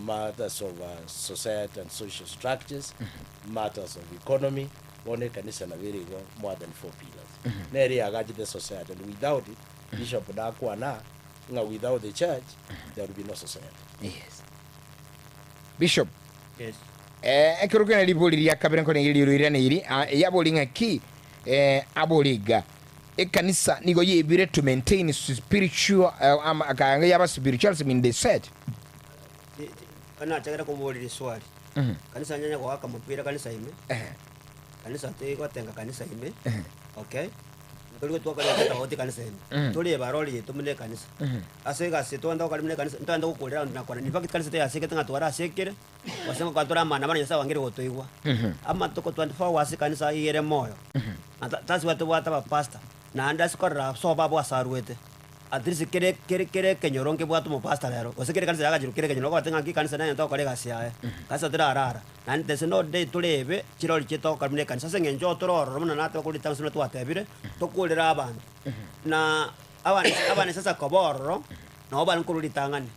matters of society and social structures, matters of economy, bono ekanisa nabo ere igo more than four pillars. Nere yagachete society and without it, Bishop nakwana ng'a without the church there will be no society. Yes. Bishop, Yes. eh, ekero kene ribori ria kabere nkorenge riroiraneiri, ah, yabori ng'a ki eh, abori iga ekanisa nigo yebire to maintain spiritual eh, ama- kanga yaba spiritualism in the church. Nachagera koboria riswali. Kanisa nyanya goaka mopira kanisa ime. Kanisa tigotenga kanisa ime. Okay. Tori gotwakora tofauti kanisa ime. Tori ebarori yetu muna ekanisa. Ase egasi twagenda gokora muna ekanisa, ntogenda gokorera abanto nakwana. In fact kanisa teyasekete ng'a twara asekire, gose ngokora tore amaandamano Nyasaye oangire gotoigwa. Amatuko 24 hours ekanisa iga ere moyo. Na that's why tobwate abapastor. Naende ase korora sobo abwo ase arwete. At least kere kere kere ekenyoro nkebwate omopastor rero, gose kere ekanisa yagachirwe kere ekenyoro okobate ng'a nki ekanisa neye togokora egasi yaye. Kanisa terarara. Naende there's no day torebe chirori chiaito togokora buna ekanisa ase eng'encho otore ororo buna nateba korwa ritang'ani buna twatebire, tokorere abanto. Na abane abane sasa koba ororo, nabo bare nkorwa ritang'ani.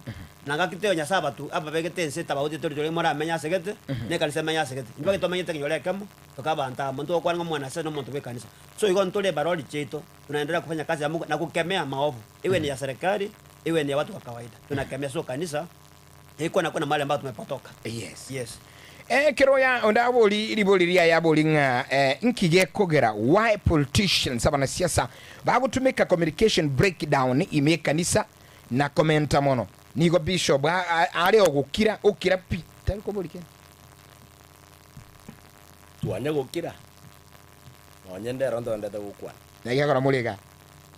Na ngaki teiyo Nyasaye abatu ababegete ense etabauti tori tore moramenye ase gete, na ekanisa emenye ase gete. Intwe tomenyete ekenyoro ekemo, toka abanto amo, ntogokwana ng'a omwana ase nomonto bw'ekanisa. So igo ntore ebarori chiaito. Tunaendelea kufanya kazi ya Mungu na kukemea maovu, iwe ni ya serikali, iwe ni ya watu wa kawaida. Tunakemea so kanisa iko na kuna mahali ambapo tumepotoka. Yes. Yes. Ekero ya onde abori ribori riaye abori ng'a eh, nki gekogera why politicians abanasiasa bagotumeka communication breakdown ime ekanisa na komenta mono nigo bishop a- a- are ogokira okira pi tari kobori kende. Twanya gokira. Nonye ndero ntogendete gokwana. Naki akora more iga.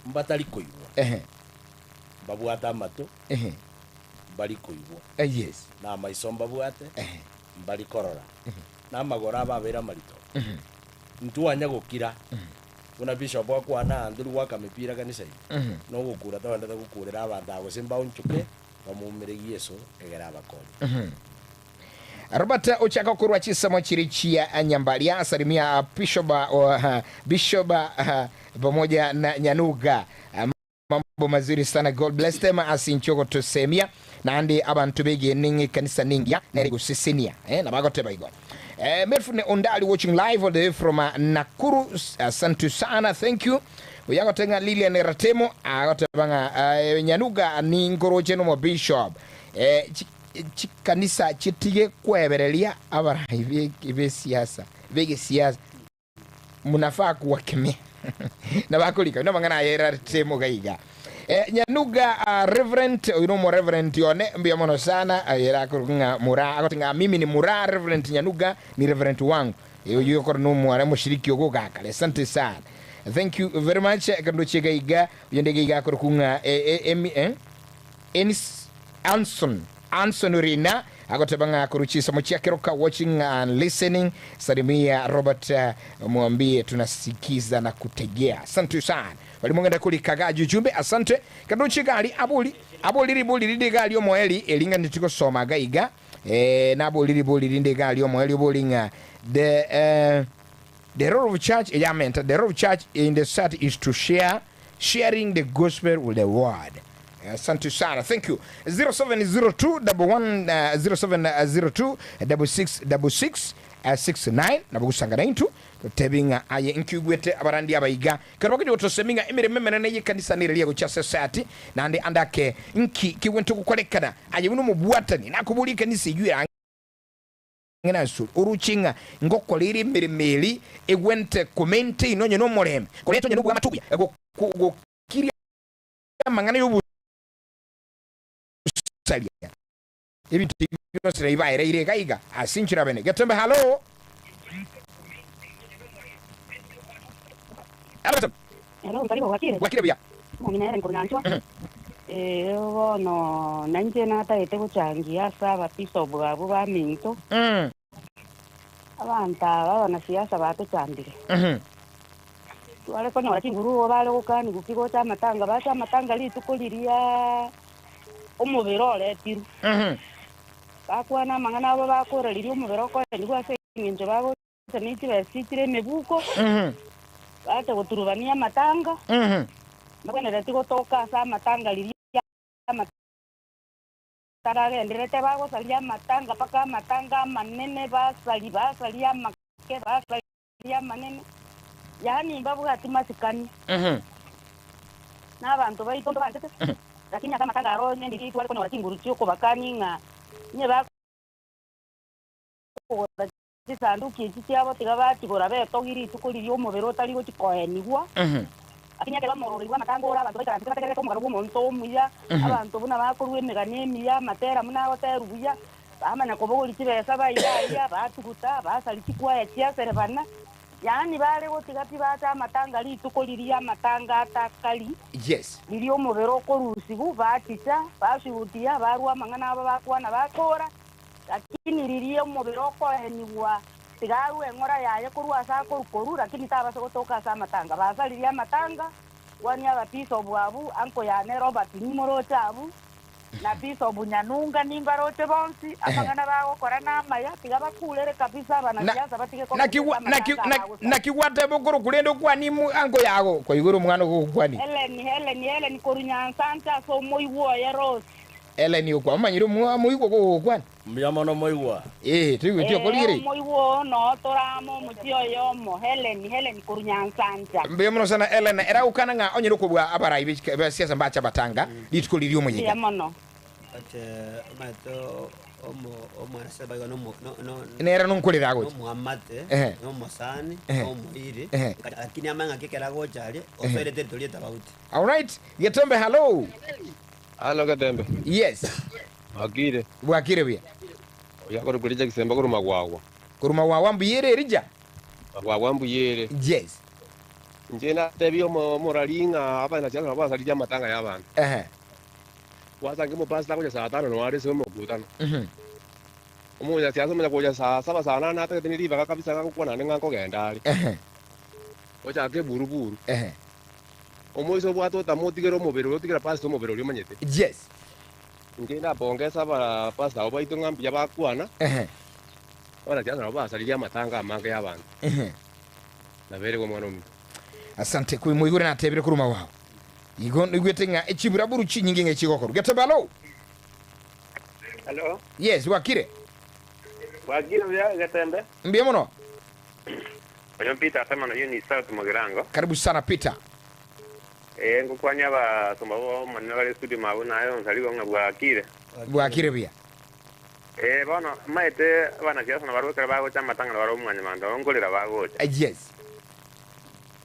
Mbatari koigwa. Ehe. Mbabwate amato. Ehe. Mbari koigwa. Eh, yes. Na amaiso mbabwate. Ehe. Mbari korora. Na amagoro abo abeire amarito. Ntwanya gokira. Buna bishop akwana aa ntori goaka mipira kanisa ime. Nogokura togendete gokurera abanto aba gose mbaonchoke bamoumere Yeso egere abakonye. Robert ochaka korwa chisemo chiri chia Nyambaria salimia Bishoba uh, Bishoba uh, pamoja na Nyanuga uh, mambo mazuri sana God bless them asincho gotosemia naende abanto begene ekanisa nengiya nere gosesenia eh, nabagoteba igo eh, Melfune Ondali watching live all the way from uh, Nakuru asante sana thank you oyagotenga Lilian Ratemo agoteba ng'a uh, Nyanuga ningoroche nomo bishop eh, Chikanisa chitige kwebereria abarai b'esiasa b'egesiasa munafaa kuwakemea na bakorika buna amang'ana aya erarete moga iga. Eh, Nyanuga uh, Reverend oyo nomo Reverend one mbuya mono sana eh, era akorokwa ng'a Muraa agote ng'a mimi ni Muraa Reverend Nyanuga ni Reverend wangu eh, oyo okoro nomware omoshiriki ogo ogakare asante sana thank you very much ekero ndoche iga iga oyonde iga iga akorokwa ng'a eh, eh, emi, eh, Enis Anson Anson Rina agoteba ng'a korwa chisomo chia Keroka watching and listening. Salimia Robert mwambie tunasikiza na kutegea. Asante sana. Bari mogende korika gaji ujumbe asante. Kadochi gari abori abori ribori rinde gari omoeri eringa nitigosoma gaiga eh nabori ribori rinde gari omoeri obori ng'a the eh, The role of church eyamenta the role of church in the society is to share sharing the gospel with the world. Asante sana. Thank you. 0702 11 0702 66 66 69 nabo gusangana intu totebi ng'a aye nkiigwete abarandi abaiga kero bakonya gotosemi ng'a emeremo emenene y'ekanisa nere eria gochia society naende ande ake nki kigwente gokorekana aye buna omobwatani nakoboria ekanisa eyio ere ang'e na asore, oroche ng'a ngokora ere emeremo eri egwente komaintain onye nomorembe, koreta onye nobwamate obuya, gokiria amang'ana y'obosaria. Ebinto ebi bionsi nabi baereire iga iga ase inchera bene. Getembe halo. Halo Getembe. Hello, karibu gwakire. Gwakire buya. Omong'ina ere nkonyanchwa. Eh, bono nainche natagete gochangia ase ababisobu abwo baminto. Abanto aba abanasiasa batochandire. Tware konyora chinguru igo bare gokanigwa ki gocha amatanga, bacha amatanga rituko riria omobere oretirwe. Bakwana amang'ana abo bakora riria omobere okoenigwa ase engencho bagocha ne chibesa chichire emebuko, bacha goturubania amatanga, mbagwenereti gotoka ase amatanga riria amatanga agendererete bagosaria amatanga mpaka amatanga amanene basaria basaria amake basaria. Ri'amanene, yaani mbabwati masikani, na abanto baito mbanchete, lakini ase amatanga aro onye ndiria tware konyora chinguru chi'okobakania ng'a inye bakogora chisanduki echi chiabo tiga bachigora betogie rituko riria omobere otari gochia koenigwa. Lakini ekero omorori bw'amatanga ore abanto baikaransete bategererete omogano bw'omonto omuya, abanto buna bakorua emegano emiya, amatera buna agoterwa buya, Bamanya kobogoria chibesa baira aria, batuguta, basaria chikwaya chia serebana, yaani bare gotiga tibacha amatanga rituko riria amatanga atakari, Yes. riria omobere okorusigwa, bachicha, bashuhudia, barua amang'ana abo bakwana bakora, lakini riria omobere okoenigwa, tiga arue eng'ora yaye korwa ase akorwa korwa, lakini tabasa gotoka ase amatanga. Basaririe amatanga, kwania ababisobu abwo, anko yane Robert nimoroche abwo, Na Bishop Nyanunga nimbaroche bonsi, amang'ana bagokora namaya, tiga bakurere kabisa abanasiasa batige Naki kogenderera naki amatanga naki abagosaria. naki gwateba okorokwa rende okwani mu ango yago kwaigure omwana ogokwani. Hellen, Hellen, Hellen korwa Nyansancha ase omoigwa oye Rose. Hellen okwa omanyire omo omoigwa ogokwana. Mbuya mono moigwa. Ee toigweti Ee, okorire. omoigwa oo noo tore amo omochie oyomo, Hellen, Hellen korwa Nyansancha. Mbuya mono sana Hellen, era gokana ng'a onyare kobua abarai be chika be siasa mbache abatanga rituko riria omoyega. Mbuya mono. But omanyete omo omwana seba igo nomo no no Nere nonkorera agocha. nomoamate, Ehe. nomosani, Ehe. nomoiri, Ehe. lakini amanye ng'aki ekero agocha aria, osoire territory etabauti. Alright, Getembe hallo. Hallo Getembe. Yes. Bwakire. Bwakire buya. Oyo akorokwa Elija Kisemba korwa Magwagwa. Korwa Magwagwa mbuya ere Elija? Magwagwa mbuya ere. Yes. Inche natebie omorari ng'a abanasiasa nabo basaririe amatanga y'abanto. Ehe. Gwasange omopastor agocha saa tano noyo are ase omokutano. Omonyasiasa omanya gocha saa saba saa nane atagete ne ribaga kabisa ng'a agokwana naende ng'a nkogenda are. Ehe. Ochake eburuburu. Ehe. Omoisa obwate otamotigera omobere oria otigera pastor omobere oria omanyete. Yes. Inche ndabongese abapastor abo baito ng'a mbuya bakwana, Ehe. abanasiasa nabo basaririe amatanga amange y'abanto. Ehe. Nabeire omwana ominto. Asante koi moigure natebire korwa magwao. Igo noigwete ng'a echiburaburu chinyinge ng'a echigokorwa. Getebe alo. Hello. Yes, bwakire. Bwakire buya Getembe. Mbuya mono. Oyo Peter Asemano Eunice South Mugirango. Karibu sana Peter. Ee, ngokwania abasomba b'Omonene bare studio mabwo naye onsarigo ng'a bwakire. Bwakire buya. Ee, bono maete abanasiasa nabarabwo ekero bagocha amatang'ana barabwo mwanyabanto abo nkorera bagocha. Yes.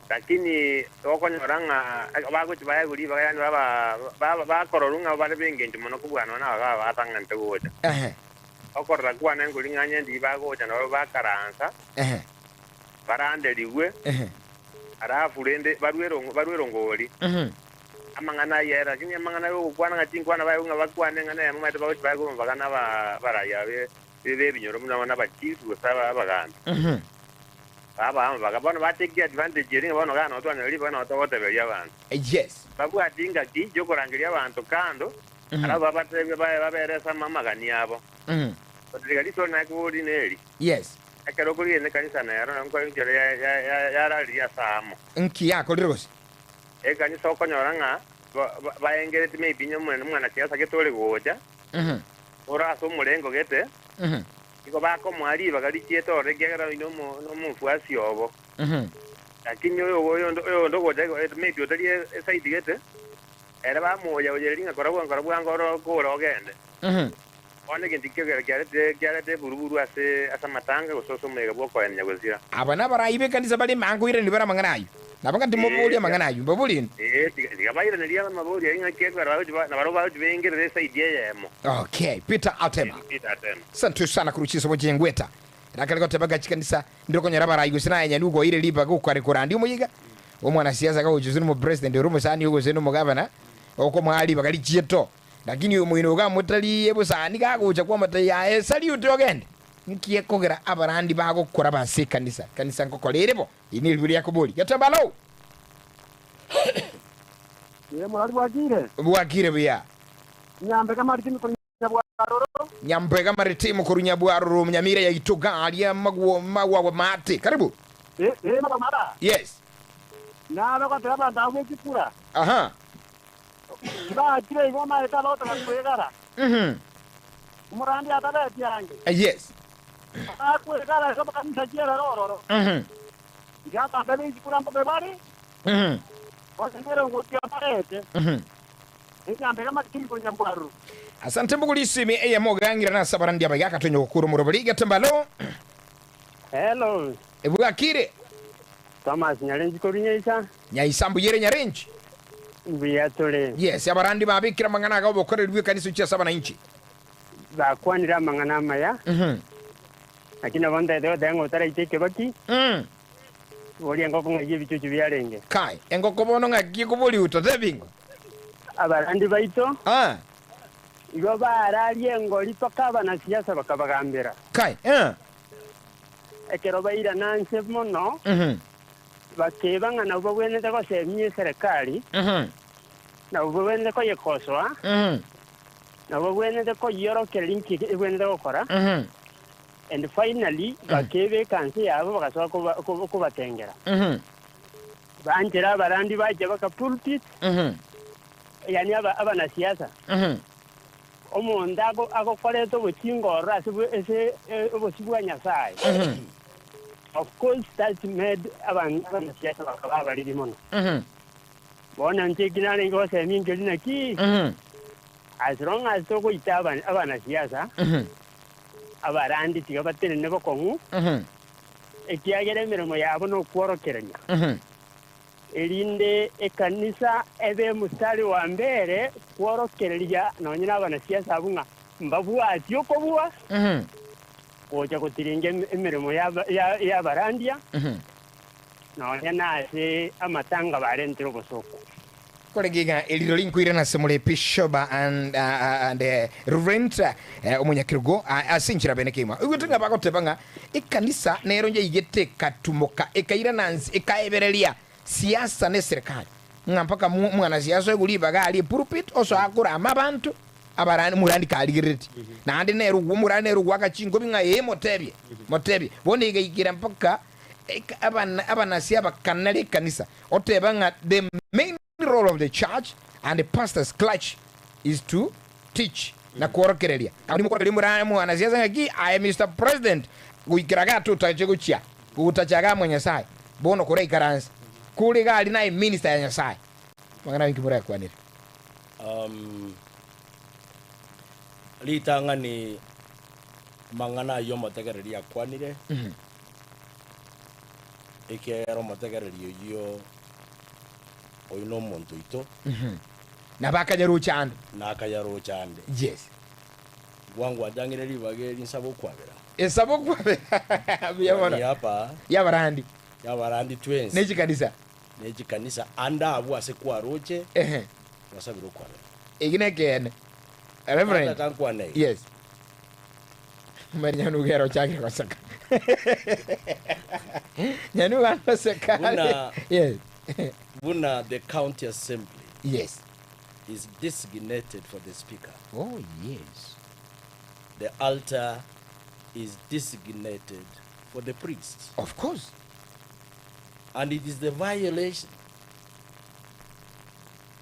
Lakini okonyora ng'a bagochia baegwa ribaga yaani baba ba- bakororwa ng'a bare b'engencho mono kobua nonya na aba batang'anete gocha. Ehe. Okorora kwane nkori ng'a onye ndiria bagocha nabarabwo bakaransa, Ehe. baranderigwe, Ehe. alafu rende barue erongo barue erongori. Amang'ana ayio ere, lakini amang'ana y'ogokwana ng'a chinkwana baegwe ng'a bakwane ng'a neyemo omanyete bagochia baegwe omobaga na aba abarai aba be b'ebinyoro buna bono abachief gose aba abagambi. Babaha amabaga. Bono ba take advantage eria ng'a bono igaa nabo twanyora ribaga nabo togoteberia abanto. Yes. Babwati engaki y'okorangeria abanto kando, alafu babatebie baye babere ase amagani abo. But riga risori naye kobori neri. Yes. Ekero okorigereria nekanisa nero nabo nkoenchera ya ya ya yararirie ase aamo. Nki yakorire gose? Ekanisa okonyora ng'a ba ba baengereti maybe onye omwana omwanasiasa gete ore gocha, ore ase omorengo gete, igo bakomoa ribaga richiete ororo ekiagera oyio nomo nomofuasi obo. Lakini oyo oyonde oyonde ogocha igo maybe otari eside gete, ere bamoyaoyereria ng'a kora bwango kora bwango oro okore ogende. Bono egento ekio ekero kiaretire kiareta eburuburu ase ase amatanga gose ase omoyega bw'okoenia gosira. Aba nabarai b'ekanisa bare emango oiraneri bare amang'ana ayio. Nabo ng'a timoboria amang'ana ayio, mbaborie inwe. Ee, tiga tiga bairanerie amaborio ayio ng'aki ekero bagochia ba nabarabwo bagochia baingerere esaidi eyemo. Okay, Peter Atema. Peter Atema. Asante sana korwa chinsobo chi'engweta. Rakare goteba ng'a chikanisa ndire konyora abarai gose naye nyani okoire ribaga okare korandia omoyega. Omwanasiasa akagochia gose nomopresident ore omosani oo gose nomogavana, okomoa ribaga richieto. Lakini omoino iga amotariie bosa nigo agocha kwamotebia, Aye salute ogende. Nki gekogera abarandi bagokora base ekanisa? Ekanisa nkokora ere bo? Eri neribwe riakoboria. Geteba alo! Ee, morari bwakire. Bwakire buya. Nyambega Martin korwa Nyabwaroro. Nyambega Martin korwa Nyabwaroro, Nyamira yaito garia magwo magwagwa maate. Karibu. Ee, ee, magwa mara. Yes. Nabe goteba abanto abwo b'echikura. Aha. Tibachire igo omanyete abagotaka kwegara. Mhm. Omorandi atabeti ange. Yes. Abakwegara igo bakanisa chi'erero ororo. Mhm. Iga abanto b'echikura mbobe bare. Mhm. Gose nerongotia barete. Mhm. Enyambega Martin korwa Nyabwaroro. Asante mbuguri isimi eyemo ogang'ira nase abarandi abaiga akatonya gokura omorobori getemba alo. Hello. Bwakire. Thomas Nyarenchi korwa Nyaisa. Nyaisa mbuyere Nyarenchi. Mbuya tore. Yes, abarandi babekire amang'ana aga obokoreri bw'ekanisa gochia ase abananchi. Bakwanire amang'ana amaya. Naki nabo ntaete goteba ng'a otaraita ekebaki, boria engoko ng'ai ebichuchu biarenge. Kai, engoko bono ng'aki ekoboria ototebi ng'o? Abarandi baito Ah. igo bararie engori mpaka abanasiasa bakabagambera. Kai, eh. Ekero bairana nse mono, bakeba ng'a nabwo bagwenerete gosemia eserekari, nabwo bagwenerete koyekosoa, nabwo bagwenerete koyiorokereria inki egwenerete gokora, and finally bakebeka nse yabo bagasoa kobatengera. Banchera abarandi bacha baka pulpit, yaani abanasiasa. Omonto agokorete obochinga ororo ase ase obosio bwa Nyasae. Of course that made abanasiasa bakaba abariri mono. Bono inche eki narenge gosemia nkeri naki, as long as togoita abanasiasa, abarandi tiga batenene bokong'u, ekiagera emeremo yabo nokworokereria. Erinde ekanisa ebe mstari wa mbere kworokereria nonye nabanasiasa abwo ng'a mbabwati okobua gocha gotiringa emeremo y'abarandia nonya nase amatanga barentire obosooku. Korenge iga eriro rinkoirana ase more Bishop and, and Reverend omonyakerogo ase enchera bene kegima. Oigwete ng'a bagoteba ng'a ekanisa nero yaigete ekatumoka ekairana nse ekaebereria siasa ne serikali ng'a mpaka mwanasiasa oegwe ribaga arie pulpit osoa akorama abanto abarandi omorandi karigerereti naende nere ogwo omorandi nere ogwaka chinkobi ng'a ee motebie motebie bono egaikera mpaka abanasia bakanare ekanisa oteba ng'a the main role of the church and the pastors clergy is to teach na kworokereria. Abwo nimokorokereria omorani omwanasiasa ng'aki aye Mister President goikera igaa totache gochia gotacha igaa mwa Nyasaye bono koraikaranse kore iga aria naye minister ya Nyasaye. Amang'ana aye inki morakwanere? Um, ritang'ani mang'ana ayio omotegereri akwanire, ekiagera omotegereri oyio oyio nomonto oito. Nabo akanyarocha ande. Na akanyarocha ande. Yes. Gwangwanchang'ire ribaga eri nsabe okwabera. Esabe okwabera. Mbuya mono. Niaba. Y'abarandi. Y'abarandi twensi. Ne chikanisa. Ne chikanisa ande abwo ase kwaroche. Ehe. Gwasabire okwabera. Eki nekeene. Reverend. Nataka nkwane iga. Yes. Mari nyanuga ere ochakire goseka. Nyanuga agoseka. Buna- Yes. Buna the county assembly Yes. is designated for the speaker. Oh yes. The altar is designated for the priest. Of course. And it is the violation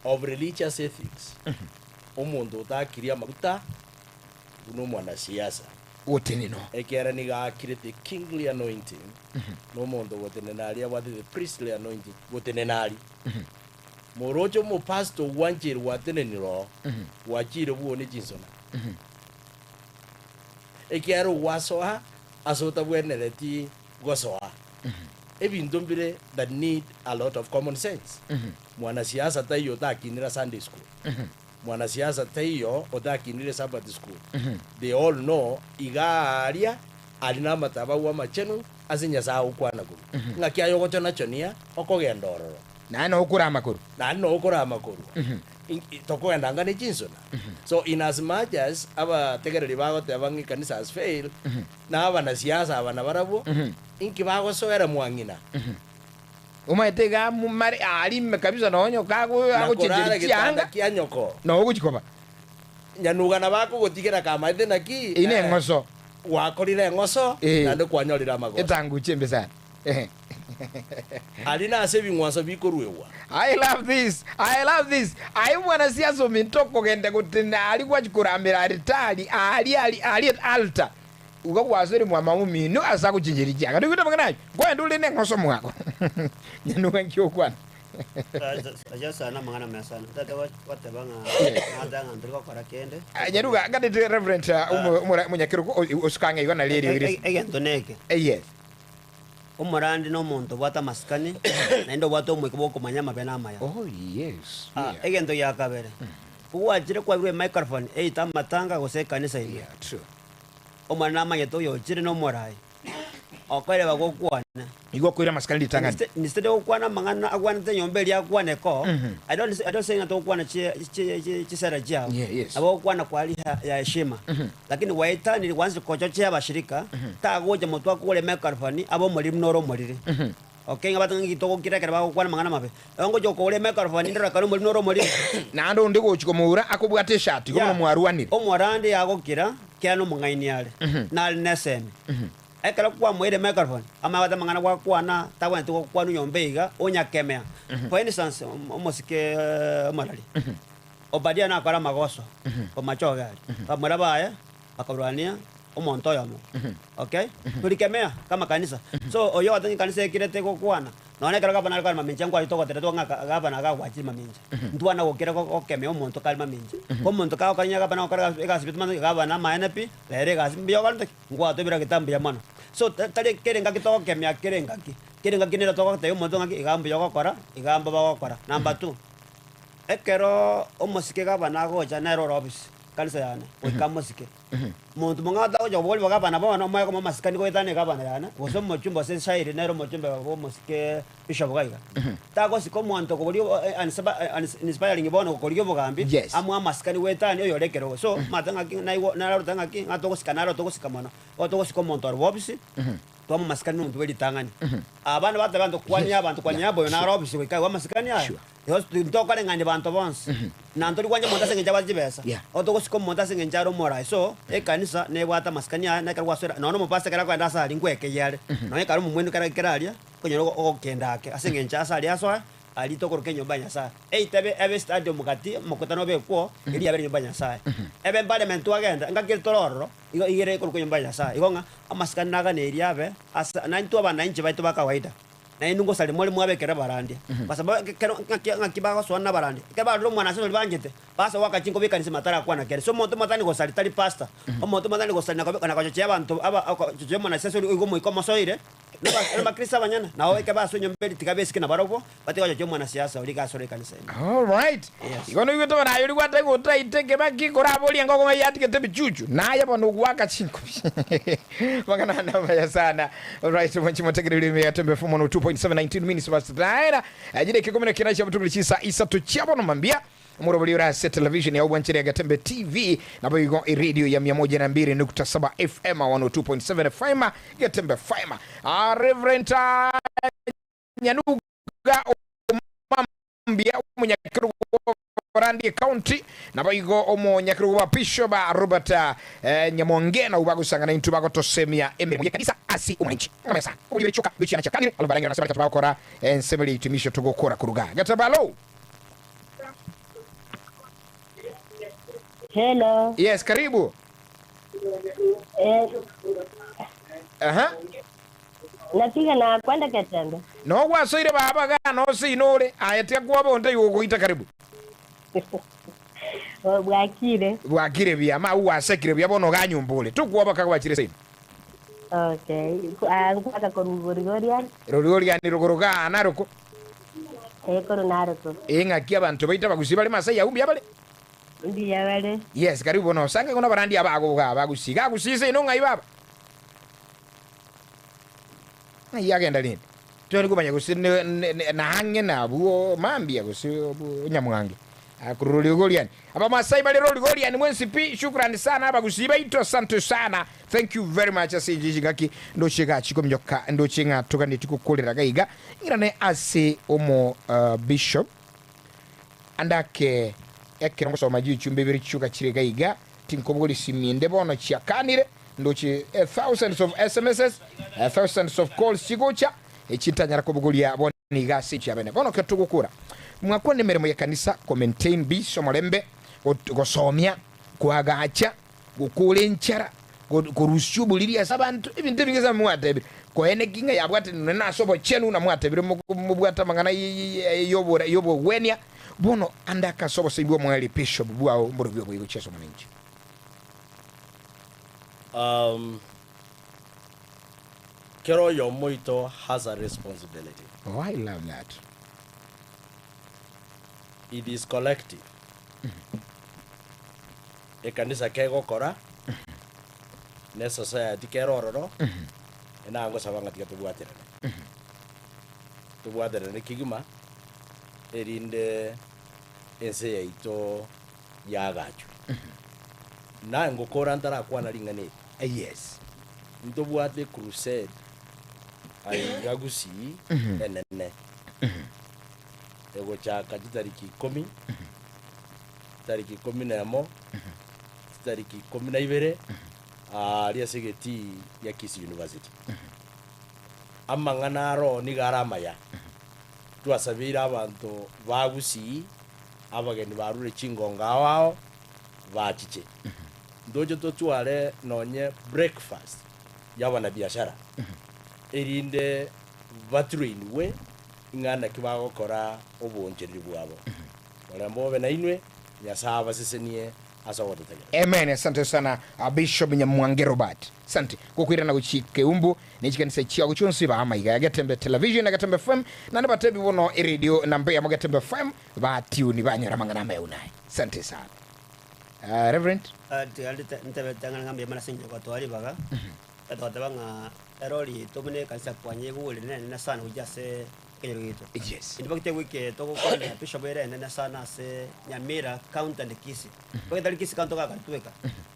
of religious ethics omonto otakirie amaguta buna omwanasiasa. Gotenena. Ekiagera nigo aakire the kingly anointing, na omonto ogotenena aria abwate the priestly anointing, gotenena aria. Moroche omopastor ogwancheire gwatenenire oo, gwachire bwoo ne chinsona. Ekiagera ogwasoa ase otabwenereti gosoa. Ebinto mbire that need a lot of common sense. Mwanasiasa taiyo otakinire Sunday school. Mwanasiasa taiyo otakinire Sabbath school. They all know iga aria ari namatabau amachenu ase Nyasae agokwana korwa. Ng'aki aye ogochona-chonia okogenda ororo. Naende noo okorama korwa. Naende noo okorama korwa. Tokogenda anga ne chinsona. So in as much as abategereri bagoteba ng'a ekanisa has failed, na abanasiasa aba nabarabwo, inki bagosoera mwang'ina? Omanyete iga mare aria ime kabisa nonye okago Na korara agochencheria getanda chianga, kia nyoko. noo ogochia koba. Nyanuga nabo akogotigera kamaete naki, Eyio neng'oso. gwakorire eng'oso, naende kwanyorire amagoso. Etanguche embe sana. Ehe. Aria nase ebing'wanso bikoruegwa. I love this, I love this. Aye mwanasiasa ominto okogenda gotena aria gwachia koramera aritari aria aria aria at altar. Igo gwasoire mwama omino ase agochencheria chianga. Noigwete amang'ana ayio? Nkoenda ore neng'oso mwako. Nyanuga nki okwana? Acha sana amang'ana amaya sana. Tata goteba ng'a nata ng'a ntori gokora kende. Nyanuga ngatete Reverend omonyakerogo osuka ang'e igo nari eriogi rise. Egento neke. Yes. Omorandi nomonto obwate amasikani, naende obwate omoika bw'okomanya amabe na amaya. Oh yes. Ah, egento gia kabere, kogwachire kwairwe emicrophone eite amatanga gose ekanisa ime, Yeah, true. Omonene namanyete oyochire nomorai, okoreba gokwana. Igo okoira amasikani ritang'ani. Instead ya gokwana amang'ana agwanete enyomba eria akwane ko, I don't I don't say ng'a togokwana chisera chiao, Yeah, yes. nabo ogokwana kwa hali ya heshima, lakini gwaetanire gwanchire kochochea abashirika, tagocha motwe akogore emicrophone abe omoriri buna ore omoriri. Okay, ng'a batang'ani togokira ekero bagokwana amang'ana amabe, igo ngocha gokogora emicrophone ndore kare omoriri nore omoriri. Naende onde gochia komoura akobwate eshati, igo Yeah. bono mwarwanire. Omorandi agokira, kera nomong'aini are, nare nesemi. Ekero kwamoeire microphone, amanye goteba amang'ana gwakwana, tagwenereti gokwana onyomba iga, onyakemea. For instance, omosike omorari, Obadia nakore amagoso, omachoge aria, bamura baye bakarwania omonto oyomo, okay? Torikemea kama kanisa. So oyio ogoteba ng'a ekanisa ekirete gokwana, Nonya ekero gavana are kare mamincha nkware togoteretwa ng'a gavana iga agwachire mamincha. Ntwana gokira gokemea omonto kare mamincha. Omonto kagokora onye gavana agokora egasi buya tomanye gavana amaene pi, rero egasi mbuya okorete ki? Ngwatobera gete mbuya mono. So tari kera engaki togokemea kera engaki, kera engaki nere togotebia omonto ng'aki iga mbuya ogokora, iga mbobe ogokora. Number two, ekero omosike gavana agocha nere ore office, ekanisa yane, goika amosike. Monto mong'ao tagocha koboria bagabana bono, omoe komoa amasikani goetania egabana yane, gose omochumba gose esairi nere omochumba bw'omosike bishop iga iga. Tagosika omonto okoboria inspiring bono gokorigia obogambi, Yes. amoe amasikani goetania oyore ekerogo. So, omanyete ng'aki naigwa narorete ng'aki, ng'a togosika naro togosika mono. Igo togosika omonto ore bobisi, Twama amasikani nomonto bwe ritang'ani. Abande bateba ntokwanie abanto kwania Yeah, oyo naro sure. obisi goika aigwe amasikani aya. Sure. Igo ntokoreng'ania banto bonsi. Na ntori gwancha omonto ase eng'encho abwate chibesa. Yeah. Igo togosika omonto ase eng'encho are omorai. So, ekanisa nebwate amasikani aya na ekero gwasoire nonya omopastor ekero akogenda ase aria nkwekeyia are. Nonya ekero omomwenu kera kera aria, okonyora ogokenda ake ase eng'encho ase aria asoe, aria tokoroka enyomba ya Nyasaye. Eitebe ebe stadium gati, omokutano obekwo, eria yabere enyomba ya Nyasaye. Ebe parliament twagenda, engaki ere tore ororo, Igo igere ekorokwa enyomba ya Nyasae. Igo ng'a amasikani naganeiri abe ase naintwe abananchi baito ba kawaida, nainwe ngosaria more mwabekere abarandia. Kwa sababu ekero ng'aki ng'aki bagosoana nabarandia, ekero barorire omwana ase oria banchete, basa goaka chinkobi ekanisa matarakwana kere. So omonto motani gosaria tari pastor, omonto motani gosaria na na gochochea abanto aba ogochochea omwana ase oria oiga omoika omosoire, Nabakristo abanyene, nao ekero basoa enyomba eria tiga besike nabarobwo, batige gochochia omwanasiasa oria iga asore ekanisa ime. Alright. Yes. Igo noigwete bono aye oria gwateba ng'a otaite kebaki koraborie engoko ng'a yatigete ebichuchu naye bono ogwaka chinkobi Amang'ana ande amaya sana. Alright mwanchi motegereri ime ya Tembe FM 102.7 19 minutes past 9. Chidakika ikomi na kianda chia botuko chinsa isato chia bono mambia. Omorobori ore ase television ya obwancheri ya Getembe TV, naboigo eradio ya 102.7 FM, 102.7 FM, Getembe FM. Ah, Reverend ah, Nyanuga Omambia omonyakerogo Randi County naboigo omonyakerogo wa Bishop ah, Robert ah, eh, Nyamonge nabo bagosangana intwe bagotosemia emeremo y'ekanisa ase omwanchi. Ngamesa obori bwe chiana chiakanire alo barangera nase barikatu bagokora ensemo eria hitimisho togokora koruga Getembe alo. Hello. Yes, karibu. Aha. Napiga na kwenda Ketembe. No gwasoire baba ga no sinore aye tiga kwaba onde gogoita karibu. Oh, Bwakire. Bwakire buya ma gwasekire buya bono ganyumba ore. Tukwoba kagwachire seino. Okay. Ah, nkwaka korugorigoria. Rorigoriani rogoro ga naroko. Eh, koru naroko. Eh, ng'aki abanto baito abagusii bare Masai agwo mbuya bare? Mbuya bare. Yes, karibu bono osange kono abarandi aba agoga abagusii. Gagusii seino ng'ai baba? Ng'ai agenda rende? Tware komanya gose ne- ne- ne- naang'e nabwo mambia gose Nyamwange. Korwa Rorigoriani. Abamasai bare Rorigoriani mwensi pi, shukrani sana abagusii baito, asante sana. Thank you very much ase inche chingaki ndoche gachi kominyoka ndoche ng'a toganeti gokorera gaiga ng'irane ase omo bishop andake ekero ngosoma chichumbe ibere chioka chire gaiga tinkobogori simi ende bono chiakanire ndoche thousands of smss thousands of calls chigocha echintanyara kobogoria bono iga ase inche abene bono ekero togokora mwakwana emeremo yekanisa ko maintain peace omorembe gosomia koagacha gokora enchara, korusia oboriri ase abanto, ebinto ebinge ase mwatebire. Koeneki ng'a yabwatanire nonye nase obochenu buna mwatebire mobwate amang'ana y'obogwenia. Bono ande akase obosaini bw'omoerio bishop bwao mborobio oboigo gochia ase omonenchi. Um, kera oyomo oito has a responsibility. Oh, I love that. It is collective. Ekanisa kegokora, na esociety kere ororo, enangosaba ng'a tiga tobwaterane. Tobwaterane kegima, erinde ense yaito yaagachwe. Naye ngokora ntarakwana ring'ana eri. Yes. Ntobwate ecrusade aiga Gusii enene, egochaka chitariki ikomi. chitariki ikomi nemo, chitariki ikomi na ibere, aaria ase egetii gia Kisii University. Amang'ana aro nigo are amaya. Twasabeire abanto ba Gusii, abageni barure chingongo ao ao, bachiche. Ntoche totware nonye breakfast y'abanabiashara, erinde batrainwe ing'a naki bagokora oboonchereri bwabo. Morembe obe nainwe, Nyasae abasesenie ase ogototegerera. Amen asante sana Bishop Nyamwange Robert asante gokoirana gochia Keumbu ne chikanisa chiago chionsi ba amaiga ya Getembe Television na Getembe FM naende batebi bono eredio namba eyemo Getembe FM ba tune banyore amang'ana amaya buna aya asante sana Reverend. Tiga ntebe ritang'ani ng'a mbuya mono ase engencho gotoa ribaga, togoteba ng'a erori yaito buna ekanisa kwanya egure nenene sana gochia ase ekenyoro giaito. Yes. In fact ewiki eye togokwana bishop ere enene sana ase Nyamira county and Kisii. Bono etari Kisii county ogakare tweka.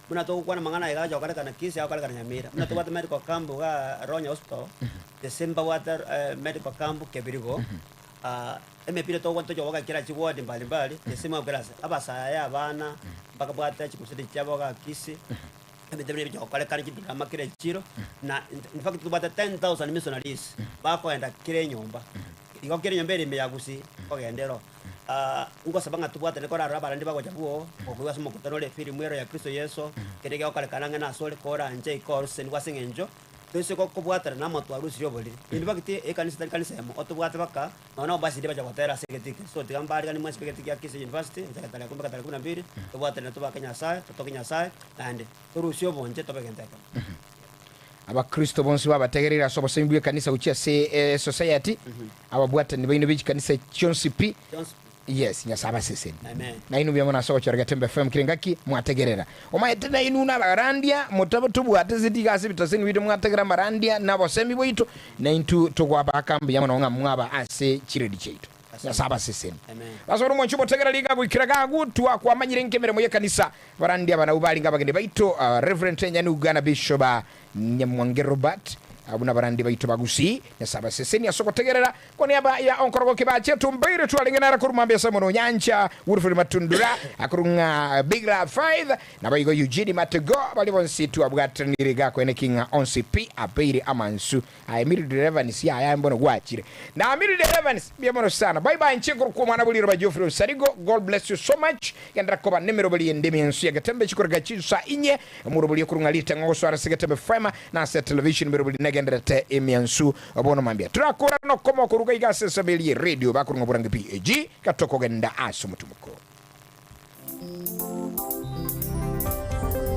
Buna togokwana amang'ana aya agacha gokorekana Kisii agokorekana Nyamira. Buna tobwate medical camp igaa Ronya hospital, the same mbabwate medical camp Kebirigo, emepira togokwana tocha goaka kera chiward mbalimbali, the same kera ase. Abasae, abana, mbakabwate chikusudi chiabo igaa Kisii. Ebinto bire bigokorekana chidrama kera echiro, na in fact tobwate 10,000 missionaries bakoenda kera enyomba. Igo kera enyomba ere ime ya Gusii nkogenda ero. Ngosaba ng'a tobwatane korarora abarandi bagocha bwoo, gokoigwa ase omokutano ore efilimu ero ya Kristo Yeso, kende gegokorekana ang'e nasore koranche ika orusenigwe ase eng'encho toise gokobwatana na amato arusirie oboriri. In fact ekanisa tari kanisa emo, otobwate baka Nonya nobasiri bacha gotera ase egetii eke. So tiga mbariganie mwensi b'egetii gia Kisii University, gochaka tarehe kumi mpaka tarehe kumi na mbili, tobwaterane tobake Nyasaye, totoke Nyasaye, naende torusie obonche tobe egento ekemo. Abakristo bonsi babategereire ase obosemi bw'ekanisa gochia ase esociety, ababwatani baino be chikanisa chionsi pi, Chionsi pi. Yes, Nyasae abasesenie. Amen. Nainwe mbuya mono ase ogochora Getembe FM kera engaki mwategerera. Omanyete nainwe nabarandia motabe tobwate ase tiga ase ebitaseni biaito mwategera amarandia na obosemi bwaito, naintwe togwabaka mbuya mono ng'a mwaba ase chiredi chiaito. Nyasae abasesenie. Amen. Ase ore omwanchi omotegereri iga goikera gagu twakwamanyire nki emeremo y'ekanisa. Abarandia aba nabwo barenge abageni baito, Reverend Nyanuga na Bishop Nyamwange Robert, abwo nabarandi baito ba Gusii. Nyasae abasesenie ase ogotegerera. Koniaba ya onkorogoki bache tumbaire twarenge nere korwa mambia Simon Onyancha, Wilfred Matundura, akorwa ng'a Big Love Faith, naboigo Eugene Matego, baria bonsi twabwatanire iga koeneki ng'a onsi pi abeire amansu. Aye Mildred Evans yaya mbono gwachire. Na Mildred Evans mbuya mono sana. Bye bye inche nkorokwa omwana bw'eriroba Geoffrey Osarigo. God bless you so much. Genderera koba nemeroberi ende emiensu ya Getembe chikoreka chinsa inye. Omorobori okorwa ng'a ritang'o gosoa ase Getembe FM na ase television meroberi negendererete emiensu bono mambia. Torakora nokomo koruga iga ase ensemo eria ye radio bakorwa ng'a Borangi PAG gatokogenda ase omotumoko.